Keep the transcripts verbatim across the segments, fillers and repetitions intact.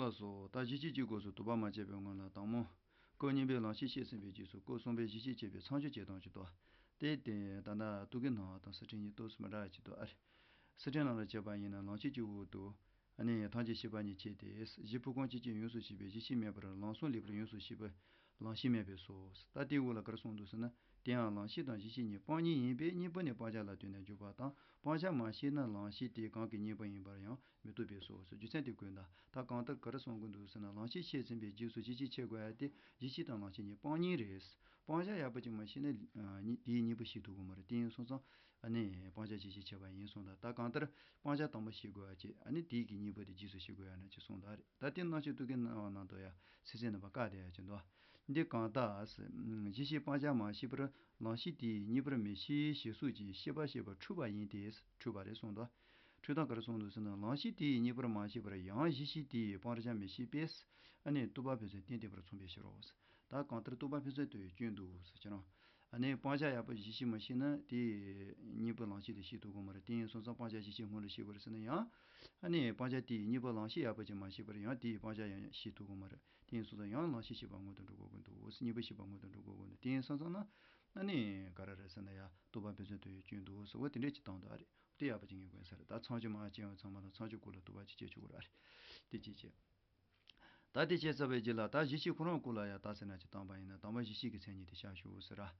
ལགས་སོ། ད་གཞི་ཤེས་ཀྱི་སྐབས་སུ་དོགས་པ་མ་བྱས་པའི་སྔོན་ལ་དང་པོ། སྐབས་གཉིས་པའི་ལང་གཤིས་བཤད་ཟིན་པའི་རྗེས་སུ་སྐབས་གསུམ་པའི་གཞི་ཤེས་བྱས་པའི་མཚམས་སྦྱོར་བྱེད་སྟངས་ཅིག་འདུག་དེ་དེ་ད་ལྟ་དུས་ཀྱི་ནང་དང་སི་ཁྲོན་གཉིས་སྟོབས་སུ་མི་འདྲ་ཅིག་འདུག་ཨ་རེ། སི་ཁྲོན་ནང་ལ་བྱས་པ་ཡིན་ན་ལང་གཤིས་ཀྱི་འོག་ཏུ། ཨ་ནི་ཐམས་ཅད་ཤེས་པ་ཉིད་ཆེ་སྟེ། གཞི་ཕུང་ཁམས་ཅན་གྱི་ཡོངས་སུ་ཤེས་པའི་གཞི་ཤེས་མེད་པར་ལམ་གསུམ་ལེགས་པར་ཡོངས་སུ་ཤེས་པའི་ལང་གཤིས་མེད་པས་སོ། ད་དེའི་འོག་ལ་ག་རེ་གསུངས་འདུག་ཟེར་ན། དེ་ཡང་ལང་གཤིས་དང་གཞི་ཤེས་གཉིས་སྤང་གཉེན་ཡིན་པས་གཉིས་པོ་ནི་སྤང་བྱ་ལ་ལྟོས་ནས་འཇོག་པ་དང་། སྤང་བྱ་མ་ཤེས་ན་ལང་གཤིས་དེ་གང་གི་གཉིས་པོ་ཡིན་པར་ཡང་མི་རྟོགས་པས་སོ་ཟེར། རྒྱུ་མཚན་དེ་བཀོད་གདའ། ད་གང་ལྟར་ག་རེ་གསུང་གི་འདུག་ཟེར་ན། ལང་གཤིས་ཤེས་ཟིན་པའི་རྗེས་སུ་གཞི་ཤེས་བྱེད་དགོས་ཡ་དེ་གཞི་ཤེས་དང་ལང་གཤིས་གཉིས་སྤང་གཉེན་རེད། སྤང་བྱ་ཡག་པོ་ཅིག་མ་ཤེས་ན་ཨ་ནི་དེའི་གཉིས་པོ་ཤེས་ཐུབ་ཀྱི་མ་རེད། དེ་ཡིན་སོང་ཙང་ཨ་ནི་སྤང་བྱ་གཞི་ཤེས་བྱས་པ་ཡིན་གསུངས་གདའ། ད་གང་ལྟར་སྤང་བྱ་དང་པོ་ཤེས་དགོས་ཡ་ཅིག་ཨ་ནི་དེའི་གི་གཉིས་པོ་དེ་རྗེས་སུ་ཤེས་དགོས་ཡ་ན་ཅིག་གསུངས་གདའ་རེད། ད་དེ་རྣམ་དཔྱོད་དུ་གི་ནང་དུ་ཡ་ཚིག་ཟིན་ནི་པ་བཀག་བསྡད་ཡ་ཅིག་འདུག་འདི་གང་ལྟར། གཞི་ཤེས་སྤང་བྱ་མ་ཤེས་པར་ལང་གཤིས་དེས་གཉིས་པར་མི་ཤེས་ཞེས་སོགས་ཀྱི་ཤེས་པ་ཤེས་པ་འཁྲུལ་པ་ཡིན་ཏེ། འཁྲུལ་པ་རེད་གསུངས་འདུག་འཁྲུལ་སྟངས་ག་རེ་གསུངས་འདུག་ཟེར་ན། ལང་གཤིས་དེས་གཉིས་པར་མ་ཤེས་པར་ཡང་གཞི་ཤེས་དེས་སྤང་བྱ་མི་ཤེས་པས། ཨ་ནི་རྟོག་པ་ཕན་ཚུན་གཏན་བདེ་བར་མཚུངས་པའི་ཕྱིར་རོ། ད་གང་ལྟར་རྟོག་པ་ཕན་ཚུན་དུ་སྐྱོན་འདུག་ཟེར་ཁྱེད་རང་། ཨ་ནི་སྤང་བྱ་ཡག་པོ་གཞི་ཤེས་མ་ཤེས་ན་དེ་གཉིས་པོ་ལང་གཤིས་དེ་ཤེས་ཐུབ་ཀྱི་མ་རེད། དེ་ཡིན་སོང་ཙང་སྤང་བྱ་གཞི་ཤེས་སྔོན་ལ་ཤེས་དགོས་རེད་ཟེར་ན་ཡང་། ཨ་ནི་སྤང་བྱ་དེ་གཉིས་པོ་ལང་གཤིས་ཡག་པོ་ཅིག་མ་ཤེས་པར་ཡང་དེའི་སྤང་བྱ་ཡང་ཤེས་ཐུབ་ཀྱི་མ་རེད། དེ་ཡིན་སོང་ཙང་ཡང་ལང་གཤིས་ཤེས་པ་སྔོན་དུ་འགྲོ་དགོས་ཀྱི་འདུག་གཉིས་པོ་ཤེས་པ་སྔོན་དུ་འགྲོ་དགོས་ཀྱི་འདུག་དེ་ཡིན་སོང་ཙང་ན། ཨ་ནི་ག་རེ་རེད་ཟེར་ན་ཡང་རྟོག་པ་ཕན་ཚུན་དུ་ཡང་སྐྱོན་འདུག་ཟེར་བ་དེ་འདྲས་ཅིག་བཏང་འདུག་ཨ་རེད། དེ་ཡག་པོ་ཅིག་ངེས་དགོས་ས་རེད། ད་མཚམས་སྦྱོར་མར་བྱས་ཡོང་ཚང་མ་དང་མཚམས་སྦྱོར་སྐོར་ལ་དོགས་པ་ཅིག་བྱེད་ཆོག་གི་རེད་ཨ་རེད། དེ་ཅིག་བྱས། ད་དེ་བྱས་ཚར་བའི་རྗེས་ལ་ད་གཞི་ཤེས་ཁོ་རང་སྐོར་ལ་ཡང་ལྟ་ཟེར་ན་ཅིག་བཏང་པ་ཡིན་ན། དང་པོ་གཞི་ཤེས་ཀྱི་མཚན་ཉིད་དེ་བཞག་ཞུ་ཟེར་ར།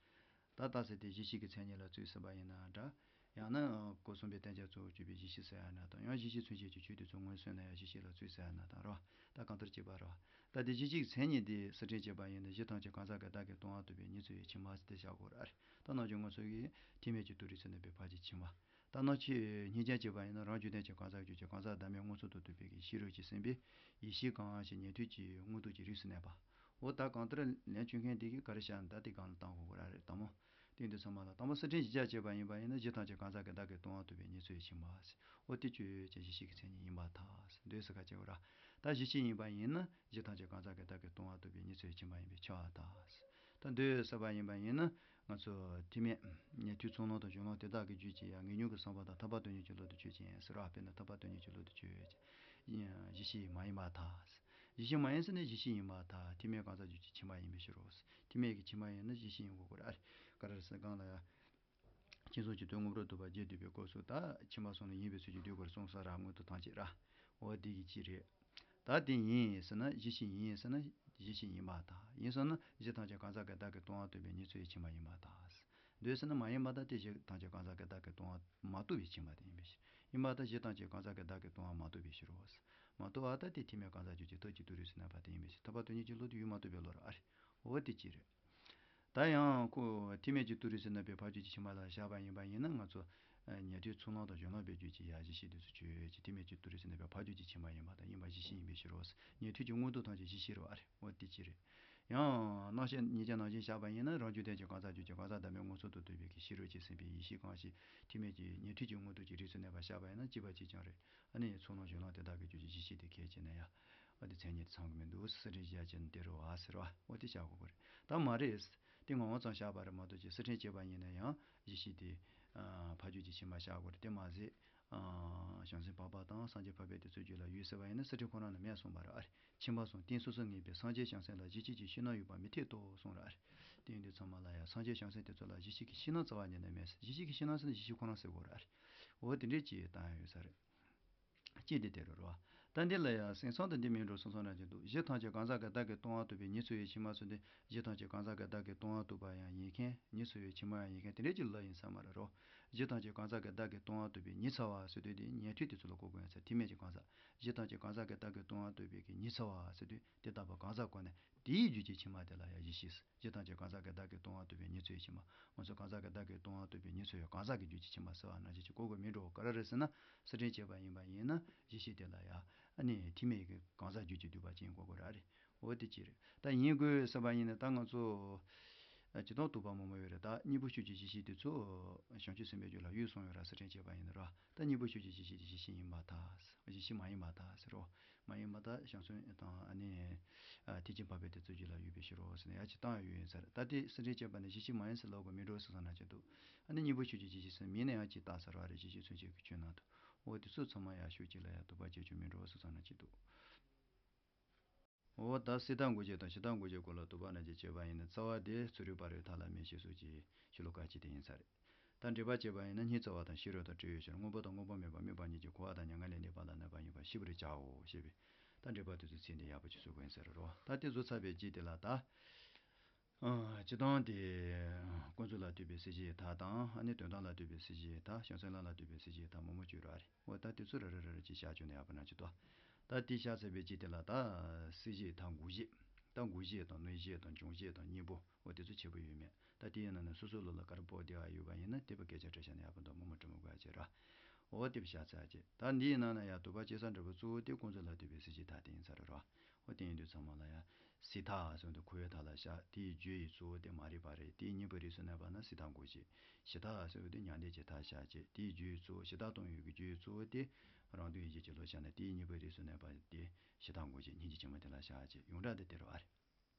ད་ལྟ་ཟེར་དེ་གཞི་ཤེས་ཀྱི་མཚན་ཉིད་ལ་རྩོད་ཟེར་བ་ཡིན་ན་འདྲ། ཡང་ན་སྐབས་གསུམ་པའི་བསྟན་བྱ་གཙོ་བོར་གྱུར་པའི་གཞི་ཤེས་ཟེར་ཡ་ན་དང་། ཡང་གཞི་ཤེས་མཚོན་བྱེད་ཀྱི་ཆོས་དེ་ཚོ་མངོན་སུམ་ན་ཡང་གཞི་ཤེས་ལ་རྩོད་ཟེར་ཡ་ན་དང་ར། ད་གང་ལྟར་གཅིག་པ་ར། ད་དེ་གཞི་ཤེས་ཀྱི་མཚན་ཉིད་དེ་སི་ཁྲོན་བྱས་པ་ཡིན་ན་གཞི་ཐམས་ཅད་གང་ཟག་གི་བདག་གིས་སྟོང་པ་རྟོགས་པའི་ཉེར་འཚོ་ཡི་ཕྱི་མ་ཟེར་དེ་བཞག་དགོས་ར། ད་རྣམ་དཔྱོད་མངོན་སུམ་གྱི་ཐེག་དམན་གྱི་ཏུ་རེ་ཟེར་ནས་པའི་ཕར་གྱི་ཕྱི་མ། ད་རྣམ་དཔྱོད་གཉིས་ཀྱང་བྱས་པ་ཡིན་ན་རང་རྒྱུད་ལྡན་གྱི་གང་ཟག་རྒྱུད་ཀྱི་གང་ཟག་བདག་མེད་མངོན་སུམ་དུ་རྟོགས་པའི་གི་ཤེས་རབ་ཀྱིས་ཟིན་པའི་ཡེ་ཤེས་གང་ཞིག་ཉན་ཐོས་ཀྱི་མངོན་རྟོགས་ཀྱི་རིགས་སུ་གནས་པ། འོ་ད་གང་ལྟར་ལན་བཅོལ་མཁན་དེ་གིས་ག་རེ་བྱ་ན་ད་དེ་གང་ལ་བཏང་དགོས་ར་རེད་དང་མོ། དེ་འདི་ཚང་མ་ལ་དང་པོ་སི་ཁྲོན་གཞི་བྱས་པ་ཡིན་པ་ཡིན་ན་གཞི་ཐམས་ཅད་གང་ཟག་གི་བདག་གིས་སྟོང་པ་རྟོགས་པའི་ཉེར་འཚོ་ཡི་ཕྱི་མ་ཟེར། འོ་དེ་ཆོས་ཅན་གཞི་ཤེས་ཀྱི་མཚན་ཉིད་ཡིན་པར་ཐལ་ཟེར། འདོད་སྲེད་ཁ་ཅེ་བོ་ར། ད་གཞི་ཤེས་ཡིན་པ་ཡིན་ན་གཞི་ཐམས་ཅད་གང་ཟག་གི་བདག་གིས་སྟོང་པ་རྟོགས་པའི་ཉེར་འཚོ་ཡི་ཕྱི་མ་ཡིན་པས་ཁྱབ་པར་ཐལ་ཟེར། ད་འདོད་སྲེད་པ་ཡིན་པ་ཡིན་ན། ང་ཚོ་ཐེག་དམན་ཉན་ཐོས་ཚུལ་སྣང་དང་གཞུང་ལམ་དེ་དག་གི་རྒྱུད་ཀྱི་ཡང་ངེས་འབྱུང་གི་བསམ་པ་དང་ཐར་པ་དོན་གཉེར་གྱི་བློ་དེ་ཆོས་ཅན་ཟེར་བ། དཔེར་ན་ཐར་པ་དོན་གཉེར་གྱི་བློ་དེ་ཆོས་ཅན། གཞི་ཤེས་མ་ཡིན་པར་ཐལ། གཞི་ཤེས་མ་ཡིན་ཟེར་ན་གཞི་ཤེས་ཡིན་པར་ཐལ། ཐེག་དམན་གང་ཟག་རྒྱུད་ཀྱི་ཕྱི་མ་ཡིན་པའི་ཕྱིར་རོ། ཐེག་དམན་གྱི་ཕྱི་མ་ཡིན་ན་གཞི་ཤེས་ཡིན་དགོས་ཀྱི་རེད། ག་རེ་ཟེར་གང་ལ་ཡང་། མཁྱེན་བརྩེ་ཆེན་པོའི་དངོས་གྲུབ་ཐོབ་པ་རྗེས་བསྡུས་པའི་སྐབས་སུ་ད་ཕྱི་མ་གསུམ་ལ་ཡིན་པའི་ཚུལ་གྱིས་བསྡུས་པར་གསུངས་ས་ར། མངོན་རྟོགས་ཐམས་ཅད་ར། འོ་དེ་གི་གཅིག་རེད། ད་དེ་ཡིན་ཟེར་ན་གཞི་ཤེས་ཡིན་ཟེར་ན་གཞི་ཤེས་ཡིན་པར་ཐལ། ཡིན་ཟེར་ན་གཞི་ཐམས་ཅད་གང་ཟག་གི་བདག་གིས་སྟོང་པ་རྟོགས་པའི་ཉེར་འཚོ་ཡི་ཕྱི་མ་ཡིན་པར་ཐལ། འདོད་ཟེར་ན་མ་ཡིན་པར་ཐལ། དེ་གཞི་ཐམས་ཅད་གང་ཟག་གི་བདག་གིས་སྟོང་པ་མ་རྟོགས་པའི་ཕྱི་མ་དེ་ཡིན་པའི་ཕྱིར། ཡིན་པར་ཐལ། གཞི་ཐམས་ཅད་གང་ཟག་གི་བདག་གིས་སྟོང་པ་མ་རྟོགས་པའི་ཕྱིར་རོ། མ་རྟོགས་པར་ཐལ། དེ་ཐེག་དམན་གང་ཟག་རྒྱུད་ཀྱི་ཐབས་ཀྱི་ཏུ་རེ་ཟེར་ན་པ་དེ་ཡིན་པའི་ཕྱིར། ཐར་པ་དོན་གཉེར་གྱི་བློ་དེ་ཡོད་མ་རྟོགས་པའི་བློ་ར་ཨ་རེ། འོ་དེ་གཅིག་རེད། ད་ཡང་ཁོ་ཐེག་དམན་གྱི་ཏུ་རེ་ཟེར་ན་པའི་ཕ་རྒྱུད་ཀྱི་ཕྱི་མ་ལ་བཞག་པ་ཡིན་པ་ཡིན་ན་ང་ཚོ་ཉན་ཐོས་ཚུལ་སྣང་དང་གཞུང་ལམ་པའི་རྒྱུད་ཀྱི་ཡ་གཞི་ཤེས་དེ་ཚོ་ཆོས་ཀྱི་ཐེག་དམན་གྱི་ཏུ་རེ་ཟེར་ན་པའི་ཕ་རྒྱུད་ཀྱི་ཕྱི་མ་ཡིན་པ་དང་ཡིན་པ་གཞི་ཤེས་ཡིན་པའི་ཕྱིར་རོ། ཉན་ཐོས་ཀྱི་མངོན་རྟོགས་ཐམས་ཅད་གཞི་ཤེས་རོ་ཨ་རེ། འོ་དེ་གཅིག་རེད། ཡང་རྣམ་བཤད་གཉིས་ཀྱང་ནང་བཞིན་བཞག་པ་ཡིན་ན་རང་རྒྱུད་ལྡན་གྱི་གང་ཟག་རྒྱུད་ཀྱི་གང་ཟག་བདག་མེད་མངོན་སུམ་དུ་རྟོགས་པའི་གི་ཤེས་རབ་ཀྱིས་ཟིན་པའི་ཡེ་ཤེས་གང་ཞིག་ཐེག་དམན་གྱི་ཉན་ཐོས་ཀྱི་མངོན་རྟོགས་ཀྱི་རིགས་སུ་གནས་པ་བཞག་པ་ཡིན་ན་གཅིག་པ་གཅིག་རྐྱང་རེད། ཨ་ནི་ཚུལ་སྣང་གཞུང་ལམ་དེ་དག་གི་རྒྱུད་ཀྱི་གཞི་ཤེས་དེ་གལ་ཆེ་ན་ཡང་། འོ་དེ་མཚན་ཉིད་དེ་ཚང་གི་མི་འདུག་སི་ཁྲོན་བཞག་བྱས་ན་དེ་རེད་བ་ཟེར་བ། འོ་དེ་བཞག་དགོས་ཀྱི་རེད། ད་མ་རེད། དེ་ངོ་བོ་ཙམ་བཞག་པ་རེད་མ་གཏོགས་ཀྱི་སི་ཁྲོན་བྱས་པ་ཡིན་ན་ཡང་གཞི་ཤེས་དེ། ཨ་ཕ་རྒྱུད་ཀྱི་ཕྱི་མ་བཞག་དགོས་རེད། དེ་མ་ཟད། ཨ་བྱང་སེམས་འཕགས་པ་དང་སངས་རྒྱས་འཕགས་པའི་དེ་ཚོའི་རྒྱུད་ལ་ཡོད་ཟེར་བ་ཡིན་ན་སི་ཁྲོན་ཁོ་རང་ལ་མེད་གསུངས་པ་རེད་ཨ་རེ། ཁྱིམ་པ་གསུམ་རྟེན་སོ་སོར་ངེས་པའི་སངས་རྒྱས་བྱང་སེམས་ལ་གཞི་ཤེས་ཀྱི་ཕྱི་ནང་ཡོད་པ་མི་འཐད་དོ་གསུངས་རེད་ཨ་རེ། དེ་ཡིན་དུས་ཚང་མ་ལ་ཡང་སངས་རྒྱས་བྱང་སེམས་དེ་ཚོ་ལ་གཞི་ཤེས་ཀྱི་ཕྱི་ནང་རྩ་བ་ཉིད་ནས་མེད། གཞི་ཤེས་ཀྱི་ཕྱི་ནང་ཟེར་ན་གཞི་ཤེས་ཁོ་རང་ཟེར་དགོས་རེད་ཨ་རེ། འོ་དེ་འདྲས་ཅིག་བཏང་ཡ་ཡོད་ས་རེད། ཅེས་འདི་དེ་རུ་རོ། ད་འདི་ལ་ཡང་སེམས་ཙམ་དུ་འདི་མིན་འགྲོ་གསུངས་ས་ན་ཅི་འདུག་གཞི་ཐམས་ཅད་གང་ཟག་གི་བདག་གིས་སྟོང་པ་རྟོགས་པའི་ཉེར་འཚོ་ཡི་ཕྱི་མ་ཟེར་དུས་གཞི་ཐམས་ཅད་གང་ཟག་གི་བདག་གིས་སྟོང་པ་རྟོགས་པ་ཡང་ཡིན་མཁན་ཉེར་འཚོ་ཡི་ཕྱི་མ་ཡང་ཡིན་མཁན་དེ་འདྲས་ཅིག་ལ་ཡིན་ས་མ་རེད་རོ། གཞི་ཐམས་ཅད་གང་ཟག་གི་བདག་གིས་སྟོང་པ་རྟོགས་པའི་ཉི་ཚེ་བ་ཟེར་དུས་དེ་ཉན་ཐོས་དེ་ཚོ་ལ་གོ་དགོས་ཡིན་ས། ཐེག་དམན་གྱི་གང་ཟག་གཞི་ཐམས་ཅད་གང་ཟག་གི་བདག་གིས་སྟོང་པ་རྟོགས་པའི་གི་ཉི་ཚེ་བ་ཟེར་དུས་དེ་ལྟ་བུ་གང་ཟག་གོ་ནས་དེའི་རྒྱུད་ཀྱི་ཕྱི་མ་དེ་ལ་ཡང་གཞི་ཤེས། གཞི་ཐམས་ཅད་གང་ཟག་གི་བདག་གིས་སྟོང་པ་རྟོགས་པའི་ཉེར་འཚོའི་ཕྱི་མ། ང་ཚོ་གང་ཟག་གི་བདག་གིས་སྟོང་པ་རྟོགས་པའི་ཉེར་འཚོ་ཡང་གང་ཟག་གི་རྒྱུད་ཀྱི་ཕྱི་མ་ཟེར་བ་ནང་བཞིན་གྱི་གོ་དགོས་མིན་འགྲོ་ག་རེ་རེད་ཟེར་ན། སི་ཁྲོན་བྱས་པ་ཡིན་པ་ཡིན་ན་གཞི་ཤེས་དེ་ལ་ཡང་ཨ་ནི་ཐེག་དམན་གྱི་གང་ཟག་རྒྱུད་ཀྱི་བསྡུས་པ་ཅན་གོ་དགོས་ར་རེད། འོ་དེ་ཅི་རེད། ད་ཡིན་དགོས་ཟེར་བ་ཡིན་ན་ད་ང་ཚོ་ཇི་ལྟར་རྟོགས་པ་མང་པོ་ཡོད་རེད། ད་གཉེན་པོ་ཤུགས་ཀྱི་གཞི་ཤེས་དེ་ཚོ་བྱང་ཆུབ་སེམས་དཔའི་རྒྱུད་ལ་ཡོད་གསུངས་ཡོད་ར། སི་ཁྲོན་བྱས་པ་ཡིན་ན་ར། ད་གཉེན་པོ་ཤུགས་ཀྱི་གཞི་ཤེས་དེ་གཞི་ཤེས་ཡིན་པར་ཐལ། གཞི་ཤེས་མ་ཡིན་པར་ཐལ་ཟེར་རོ། མ་ཡིན་པར་ཐལ། བྱང་སེམས་དང་ཨ་ནི་ཨ་ཐེག་ཆེན་འཕགས་པའི་དེ་ཚོའི་རྒྱུད་ལ་ཡོད་པའི་ཕྱིར་རོ་ཟེར་ནས་ཡ་གཅིག་བཏང་ཡ་ཡོད་ཡིན་ས་རེད། ད་དེ་སི་ཁྲོན་བྱས་པ་ན་གཞི་ཤེས་མ་ཡིན་ཟེར་ལབ་དགོས་མིན་འགྲོ་ཟེར་བསམ་ན་ཅི་འདུག་ཨ་ནི་གཉེན་པོ་ཤུགས་ཀྱི་གཞི་ཤེས་ཟེར་མིན་ན་ཡང་གཅིག་བཏང་ས་ར་རེད། གཞི་ཤེས་མཚོན་བྱེད་ཀྱི་ཆོས་རྣམས་དང་། འོ་དེ་ཚོ་ཚང་མ་ཡ་ཤུགས་གཅིག་ལ་ཡ་དོགས་པ་བྱེད་རྒྱུ་མིན་འགྲོ་ཟེར་བསམ་ན་ཅི་འདུག་འོ་ད་སྲིད་མཐའ་འགོག་བྱེད་དང་ཞི་མཐའ་འགོག་བྱེད་སྐོར་ལ་དོགས་པ་ན་ཅིག་བྱས་པ་ཡིན་ན། རྩ་བ་དེ་ཚུ་རོལ་བ་རོལ་མཐའ་ལ་མེད་ཞེས་སོགས་ཀྱི་ཤོ་ལོ་ཀ་གཅིག་དེ་ཡིན་ས་རེད། ད་འགྲེལ་པ་བྱས་པ་ཡིན་ན། སྙིང་རྩ་བ་དང་ཤེས་རབ་དང་བྲལ་བའི་ཕྱིར། མངོན་པ་དང་མངོན་པ་མེད་པ་དམིགས་པ་གཉིས་ཀྱིས་འཁོར་བ་དང་མྱ་ངན་ལས་འདས་པ་ལ་གནས་པ་ཡིན་པར་ཤེས་པར་བྱའོ་ཞེས་པའི་ད་འགྲེལ་པ་དེ་ཚོའི་ཚིག་འདི་ཡག་པོ་ཅིག་གསུང་དགོས་ཡིན་ས་རེད་རོ། ད་དེ་བཟོ་ཚར་བའི་རྗེས་དེ་ལ་ད། ཨ། སྤྱིར་བཏང་དེ་ཀུན་རྫོབ་ལ་ལྟོས་པའི་སྲིད་ཞིའི་མཐའ་དང་། ཨ་ནི་དོན་དམ་ལ་ལྟོས་པའི་སྲིད་ཞིའི་མཐའ། བྱང་སེམས་ལ་ལ་ལྟོས་པའི་སྲིད་ཞིའི་མཐའ་མང་པོ་བརྗོད་ར་རེད། འོ་ད་དེ་ཚོ་རེ་རེ་རེ་རེ་ཅིག་བཤད་བཅུག་ན་ཡག་པོ་ན་ཅིག་ཏོ། ད་དེ་བཤད་ཚར་བའི་རྗེས་དེ་ལ་ད་སྲིད་ཞིའི་མཐའ་འགོག་བྱེད། ད་འགོག་བྱེད་དང་གནོད་བྱེད་དང་སྦྱོང་བྱེད་དང་གཉེན་པོ། འོ་དེ་ཚོ་ཕྱེ་པོ་ཡོད་མེད། ད་དེའི་ནང་ནས་སོ་སོའི་བློ་ལ་ག་རེ་ཕོག་བདེ་བ་ཡོད་པ་ཡིན་ན་དེ་བ་སྐད་ཆ་དྲི་བྱས་ན་ཡག་པོ་འདུག་མང་པོ་དྲི་མི་དགོས་ཡ་བྱེད་ར། འོ་དེ་བཤད་ཚར་རྗེས་ད་འདིའི་ནང་ན་ཡང་དོགས་པ་སྐྱེ་ས་འདྲ་པོ་གཙོ་བོ་དེ་ཀུན་རྫོབ་ལ་ལྟོས་པའི་སྲིད་ཞིའི་མཐའ་དེ་ཡིན་ས་རེད་ར། འོ་དེ་ཡིན་དུས་ཚང་མ་ལ་ཡང་སྲིད་མཐའ་ཟེར་དུས་འཁོར་བའི་མཐའ་ལ་བཞག་དེའི་རྒྱུ་ཡི་གཙོ་བོ་དེ་མ་རིག་པ་རེད། དེའི་གཉེན་པོའི་རིགས་སུ་གནས་པ་ན་སྲིད་མཐའ་འགོག་བྱེད། ཞི་མཐའ་ཟེར་བ་དེ་མྱང་འདས་ཀྱི་མཐའ་བཞག་བྱེད། དེའི་རྒྱུ་ཡི་གཙོ་བོ་ཞི་དག་གཏོང་བའི་རྒྱུ་ཡི་གཙོ་བོ་དེ་རང་དོན་ཡིད་བྱེད་ཀྱི་བློ་བཞག་ན་དེའི་གཉེན་པོའི་རིགས་སུ་གནས་པ་དེ་ཞི་མཐའ་འགོག་བྱེད། སྙིང་རྗེ་ཆེན་མོ་དེ་ལ་བཞག་བྱེད། ཡོངས་གྲགས་དེ་དེ་རེད་